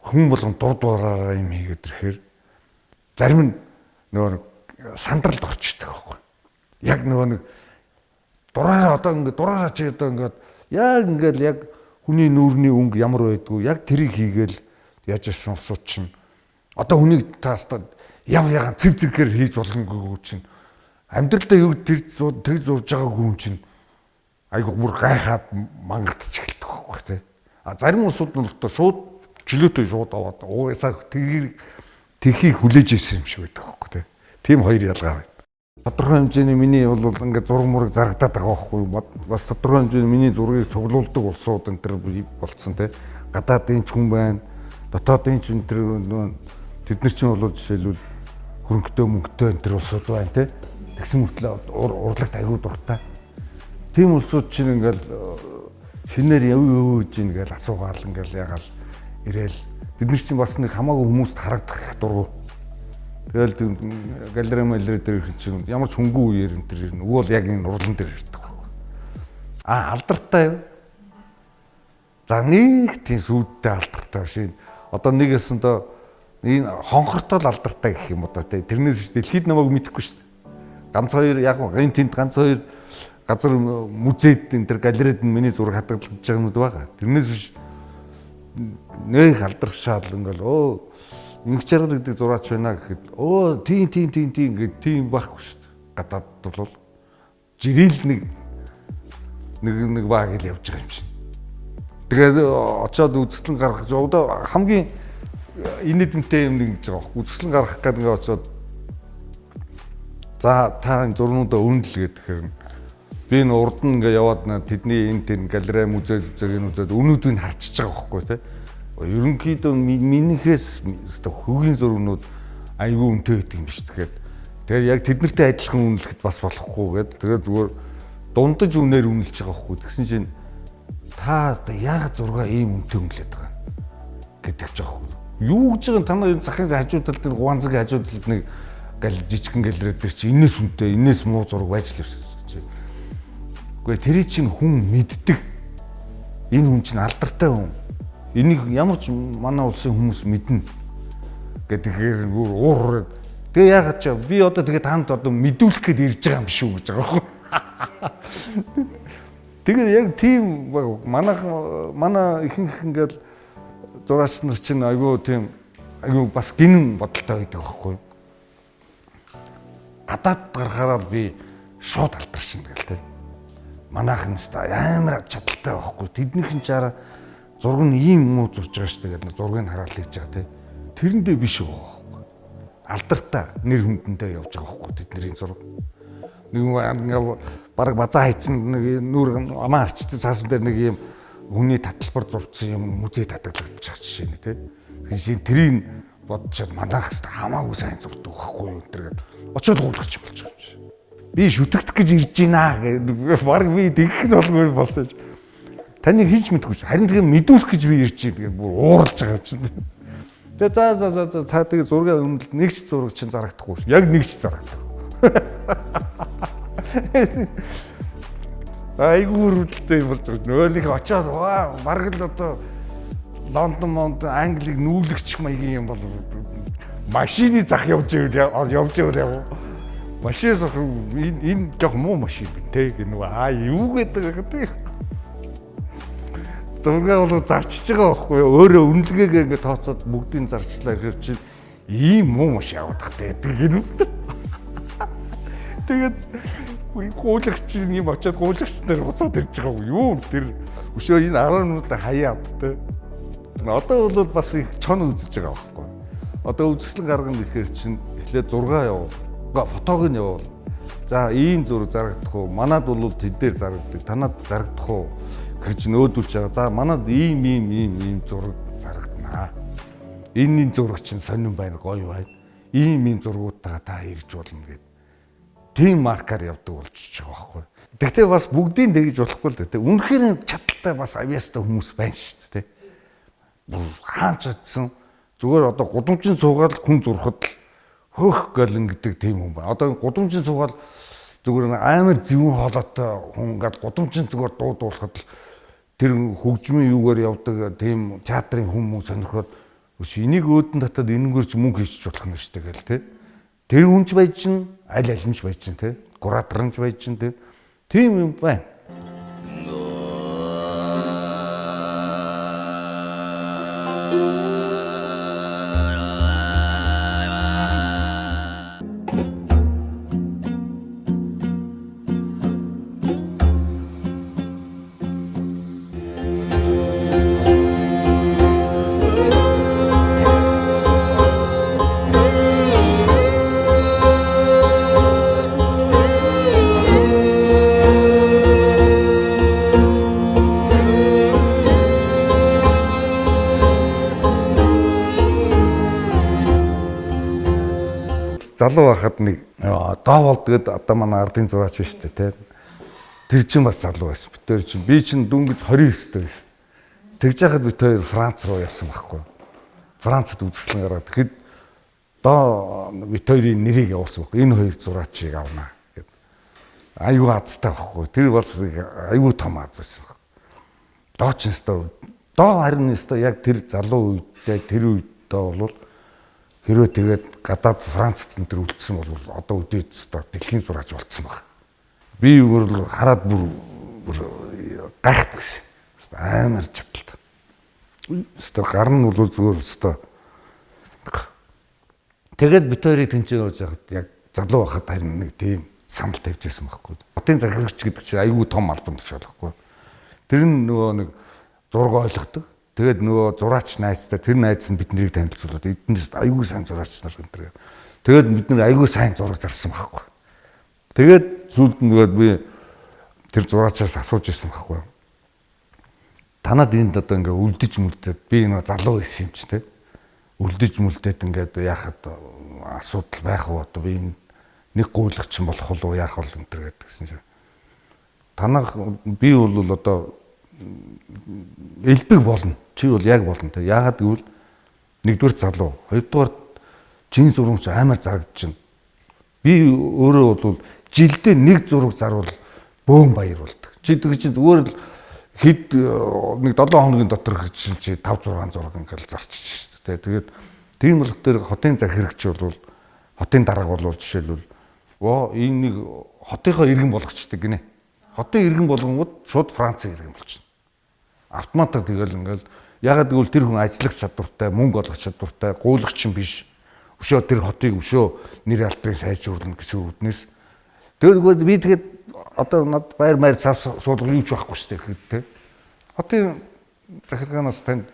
хүн болгон дур дураараа юм хийгээд ирэхээр зарим нь нөгөө нэг сандралд орчдөг байхгүй. Яг нөгөө нэг дураараа одоо ингээд дураараа чи одоо ингээд яг ингээд яг хүний нүүрний өнгө ямар байдгүй яг тэрийг хийгээл яаж ирсэн улсууд чинь одоо хүнийг таастаа яв ягаан цэв цэгхээр хийж боломгүй чинь амьдралдаа юу тэр зурж байгаа хүн чинь айгу бүр гайхаад мангатч эхэлдэг байхгүй тий. А зарим улсууд нь болохоор шууд чөлөөтэй шууд аваад угаасаа тэрхийг хүлээж ирсэн юм шиг байдаг байхгүй тий. Тийм хоёр ялгаа байна. Тодорхой хэмжээний миний бол ингээд зураг мураг зарагдаад байгаа байхгүй юу? Бас тодорхой хэмжээний миний зургийг цуглуулдаг улсууд энэ төр болцсон тий. Гадаадын ч хүн байна. Дотоодын ч энэ төр тэд нар чинь бол жишээлбэл хөрөнгөтэй мөнгөтэй энэ төр улсууд байна тий. Тэгсэн мөртлөө урлагт аягүй дуртай. Тийм улсууд чинь ингээл шинээр яв яв гэж ингээл асуугаал ингээл ягаал ирээл бид нар чинь бас нэг хамаагүй хүмүүст харагдах их дургу. Тэгэл галерей малерей дээр ирэх чинь ямар ч хөнгөн үеэр энэ төр ирнэ. Үгүй бол яг энэ урлан дээр ирдэг байхгүй. А алдартай юу? За нэг тийм сүйдтэй алдартай биш. Одоо нэг ясандаа энэ хонхортой л алдартай гэх юм одоо тий. Тэрнээс биш дэлхийд намайг мэдэхгүй шүү дээ. Ганц хоёр яг энэ тэнд ганц хоёр газар музейд энэ төр галерейд нь миний зураг хадгалж байгаа юмуд байгаа. Тэрнээс биш нэг алдаршаал ингээл өө Инх жаргал гэдэг зураач байна гэхэд өө тийм тийм тийм тийм гэд тийм байхгүй шүү дээ. Гадаадд бол жирэл нэг нэг баг л явж байгаа юм чинь. Тэгээд очиод үзэсгэлэн гаргах одоо хамгийн инээдмтэй юм нэг гэж байгаа байхгүй. Үзэсгэлэн гаргах гэдэг ингээ очиод за та энэ зурнуудаа үнэл гэхээр би энэ урд нь ингээ яваад тэдний энэ тэн галерей музей зүзээг нь үзээд үнүүдийг харчиж байгаа байхгүй тий. Ерөнхийдөө минийхээс өстой хөгийн зургнууд Айгүй үнэтэй байдаг юм биш тэгээд. Тэгээд яг тэднэртэй адилхан үнэлэхэд бас болохгүй гээд тэгээд зүгээр дундаж үнээр үнэлж байгаа байхгүй. Тэгсэн чинь та одоо яг зураг ийм үнэтэй үнэлээд байгаа гэдэг ч аахгүй. Юу гэж байгаа та нар захын хажуу талд гуанзагийн хажуу талд нэг гал жижигхэн галерей дээр чи энэс үнэтэй, энэс муу зураг байж л байсан чи. Үгүй тэрий чинь хүн мэддэг. Энэ хүн чинь алдартай хүн. Энийг ямар ч манай улсын хүмүүс мэднэ гэдгээр уур. Тэгээ яагаад ч би одоо тэгээ танд одоо мэдүүлэх гээд ирж байгаа юм биш үү гэж байгаа байхгүй. Тэгээ яг тийм манай ихэнх ингээл зураач нар чинь айгүй тийм айгүй бас гинэн бодолтой байдаг байхгүй. Гадаад гарахаараа би шууд алдаршин гэл тэ. Манайх нь өстой амар чадaltaй байхгүй. Тэднийх нь чаараа зураг нь ийм муу зурж байгаа шүү дээ гэдэг зургийг хараад л хийж байгаа тэ. Тэрэндээ биш байхгүй. Алдартай нэр хүндэнтэй явж байгаа байхгүй тэдний зураг. Нэг ингээ бараг базаа хайцсан нэг нүүр амаа арчтай цаасан дээр нэг юм хүний таталбар зурцсан юм музей татаглагдчих жишээ нэ тэ. Тэгэхээр тэрийг бодчиход манайх хэвээр хамаагүй сайн зурдаг байхгүй юу энэ гээд очиод гуулгах юм болж байгаа юм шиг. Би шүтгдэх гэж ирж байна гэдэг бараг би тэгэх нь болгүй болсон. Таны хийж мэдгүй ш. Харин тэгээ мэдүүлэх гэж би ирж байна гэдэг бүр ууралж байгаа юм чинь. Тэгээ за за за за та тэгээ зургийн өмнө нэг ч зураг чинь зарагдахгүй ш. Яг нэг ч зарагдахгүй. Айгүй хөрвөлтэй юм болж байгаа. Нөө нэг очиод бараг л одоо Лондон, Мондон, Англиг нүүлгчих маягийн юм бол машины зах явж ивэл явж ивэл яв. Машин зах энэ жоох муу машин бин тэ гэх нөгөө аа юу гэдэг гэдэг. Зургаа бол зарчиж байгаа байхгүй юу? Өөрөө үнэлгээгээ ингээд тооцоод бүгдийг зарчлаа гэхэр чинь ийм муу машин яваад тахтай гэдэг гэнэ. Тэгээд гуулагч юм очиод гуулагч нар буцаад ирж байгаа юм. Юу тэр өшөө энэ 10 минутаа хаяа авдтай. Одоо бол бас их чон үзэж байгаа байхгүй. Одоо үзэсгэлэн гаргана гэхээр чинь эхлээд зургаа явуул. Фотог нь явуул. За ийм зураг зарагдах уу? Манад бол тэд дээр зарагддаг. Танад зарагдах уу гэж нөөдүүлж байгаа. За манад ийм ийм ийм ийм зураг зарагданаа. Энэний зураг чинь сонирн байна, гоё байна. Ийм ийм зургуудтайгаа та ирж болно гэд. Тийм маркаар явдаг болчихж байгаа байхгүй. Тэгтээ бас бүгдийг тэгж болохгүй л дээ. Үнэхээр чадaltaй бас авьяастай хүмүүс байна шүү дээ. Бүр хаанч очсон зүгээр одоо гудамжин суугаад хүн зурхад л хөөх гэлэн гэдэг тийм хүн байна. Одоо гудамжин суугаад зүгээр амар зөвүүн хоолойтой хүн ингээд гудамжин зүгээр дуу дуулахад л тэр хөгжмийн юугаар явдаг тийм театрын хүмүүс сонирхоод өш энийг өөдөн татаад энэнгээр ч мөнгө хийчих болох юм шүү дээ гэл тэ. Тэр хүн ч байж чинь аль аль нь ч байж чинь тэ. Куратор нь ч байж чинь тэ. Тийм юм байна. Залуу байхад нэг Дооволд гээд одоо манай ардын зураач биш үү те. Тэр чинь бас залуу байсан. Бид тэр чинь би чинь дөнгөж 29 дэх байсан. Тэгж яхад бид хоёр Франц руу явсан байхгүй. Францад үзэсгэлэн гараад тэгэхэд доо бид хоёрын нэрийг явуулсан байхгүй. Энэ хоёр зураачийг авнаа гэд. Аюу азтай байхгүй. Тэр бас аюу том аз байсан. Доо ч өстой. Доо харин өстой яг тэр залуу үедээ тэр үедээ бол хэрвээ тэгээд гадаад Францад энэ төр үлдсэн бол одоо өдөөд өстой дэлхийн зураач болцсон баг. Би өөр хараад бүр гайхдаг шээ. Амар чадaltaй. Өстой гар нь бол зүгээр өстой. Тэгээд бид хоёрыг тэнцээ явж байхад яг залуу байхад харин нэг тийм санал тавьж байсан байхгүй. Хотын захирагч гэдэг чинь айгүй том албан тушаал байхгүй. Тэр нь нөгөө нэг зураг ойлгодог. Тэгээд нөгөө зураач найзтай тэр найз нь бид нарыг танилцуулаад эднээс айгүй сайн зураач нар энэ төр. Тэгээд бид нар айгүй сайн зураг зарсан байхгүй. Тэгээд сүүлд нөгөө би тэр зураачаас асууж ирсэн байхгүй. Танад энд одоо ингээ үлдэж мүлдээд би нөгөө залуу байсан юм чи те. Үлдэж мүлдээд ингээд яхад асуудал байх уу, одоо би нэг гуйлагч болох уу, яах бол энэ төр гэдгсэн чинь. Танах би бол одоо элбэг болно. Чи бол яг болно. Яагаад гэвэл нэгдүгээр залуу, хоёрдугаар чин зурагч амар зарагдчихна. Би өөрөө бол жилдээ нэг зураг зарвал бөөн баяр болдог. Чи тэг чи зүгээр л хэд нэг 7 хоногийн дотор чи 5 6 зураг ингээл зарчиж шүү дээ. Тэгээд тийм болох дээр хотын захирагч бол хотын дарга бол жишээлбэл энэ нэг хотынхоо иргэн болгочдөг гинэ. Хотын иргэн болгонгууд шууд Францын иргэн болчихно. Автоматар тэгэл ингээл ягаад гэвэл тэр хүн ажиллах чадвартай, мөнгө олох чадвартай, гуйлагч юм биш. Өшөө тэр хотыг өшөө нэр алдрыг сайжруулна гэсэн үднэс. Тэгэл би тэгээд одоо над байр маяр цав суулга юу ч байхгүй шүү дээ гэхэд те. Хотын захиргаанаас танд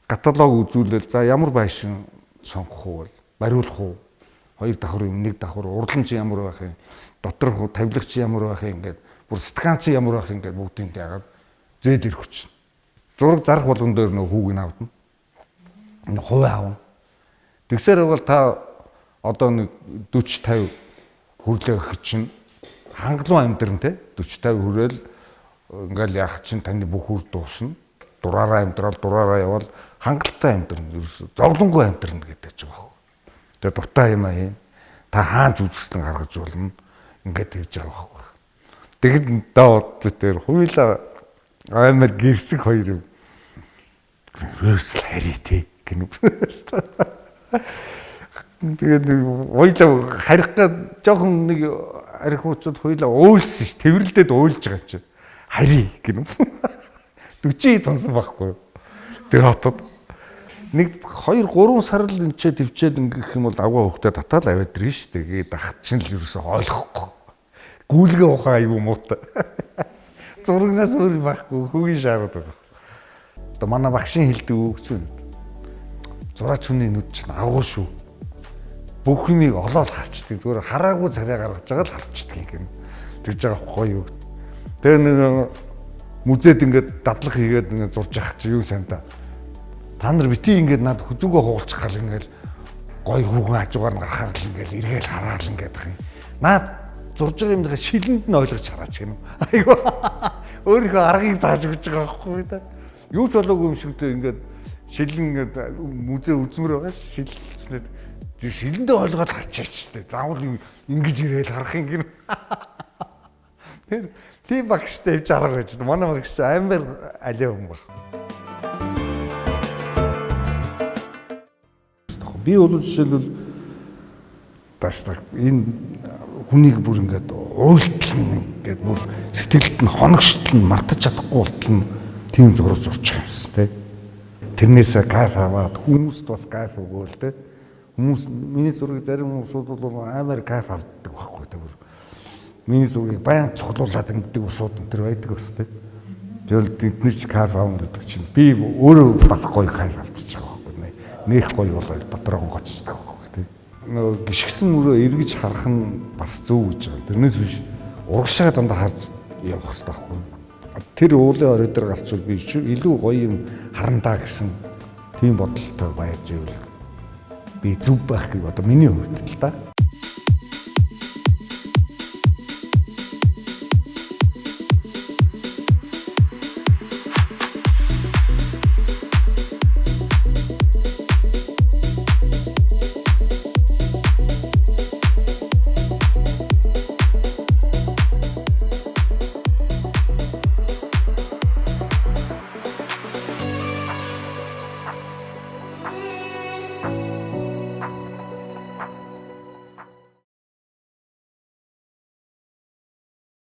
каталог үзүүлэл за ямар байшин сонгох уу, бариулах уу, хоёр давхар юм, нэг давхар, урлан чи ямар байх юм, доторх тавилга чи ямар байх юм ингээд бүр стакан чи ямар байх юм ингээд бүгдийг яагаад зээл ирэх чинь. Зураг зарах болгон дээр нөх хүүг нь авдна. Хувь аавна. Тэгсээр бол та одоо нэг 40 50 хүрлээ гэх чинь хангалуун амьдран те 40 50 хүрээл ингээл яах чинь таны бүх үр дуусна. Дураараа амьдрал, дураараа явбал хангалттай амьдрна. Ерөөсө зовлонгүй амьдрна гэдэг ч байгаа. Тэгээ дуртай юм аа. Та хаанч үзэсгэлэн гаргаж болно. Ингээд тэгж байгаа байхгүй. Тэгэд даа бодлоо хуйлаа амар гэрсэг хоёр юм. Рөөсөл хари те гэнэ. Тэгээд хуйлаа харих га жоохон нэг арх хуучууд хуйлаа уйлсан ш. Тэврэлдээд уйлж байгаа юм чи. Хари гэнэ. 40 тонсон байхгүй. Тэр хотод нэг 2 3 сар л энэ ч төвчээд ингэх юм бол авгаа хөхтэй татаал аваад ирнэ ш. Тэгээд ах чинь л ерөөсөө ойлгохгүй. Гүйлгээ ухаан айгүй муутай. Зурагнаас өөр байхгүй хөгийн шаарууд байгаа. Одоо манай багшийн хэлдэг үг чинь зураач хүний нүд чинь агуу шүү. Бүх юмыг олоод харчдаг. Зүгээр хараагүй царай гаргаж байгаа л харчдаг юм. Тэгж байгаа байхгүй юу. Тэгээ нэг музейд ингээд дадлах хийгээд ингээд зурж явах чи юу сайн та. Та нар бити ингээд над хүзүүгөө хугалчих гал ингээд гой хүүхэн хажуугаар нь гарахаар л ингээд эргээл хараал ингээд ах юм. Наад зурж байгаа юмныхаа шилэнд нь ойлгож хараач гэнэ. Айгүй. Өөрийнхөө аргыг зааж өгч байгаа байхгүй та. Юу ч болоогүй юм шиг дээ ингээд шилэн ингээд музей үзмэр байгаа шилэлцлээд шилэндээ ойлгоод харчаач тэ. Заавал ингэж ирээл харах юм гэнэ. Тэр тийм багштай явж арга байж. Манай багш амар алиа хүн баг. Би бол жишээлбэл таслах энэ хүнийг бүр ингээд уйлтал нь ингээд бүр сэтгэлд нь хоногштол нь мартаж чадахгүй болтол нь тийм зураг зурж байгаа юмсан тий. Тэрнээсээ кайф аваад хүмүүст бас кайф өгөөл тий. Хүмүүс миний зургийг зарим хүмүүсүүд бол амар кайф авдаг байхгүй тий. Бүр миний зургийг баян цуглуулад ингэдэг усууд энэ төр байдаг бас тий. Тэгэл тэдний ч кайф авна гэдэг чинь би өөрөө бас гоё кайф авчиж байгаа байхгүй. Нэх гоё бол дотроо гоцчихдаг байхгүй тий. Нөгөө гიშгсэн мөрөө эргэж харах нь бас зөв гэж байгаа. Тэрнээс биш урагшаа дандаа харж явах хэрэгтэй байхгүй. Тэр уулын орой дээр гарчвал би илүү гоё юм харандаа гэсэн тийм бодолтой баяж ивэл би зөв байх гэж одоо миний хувьд л да.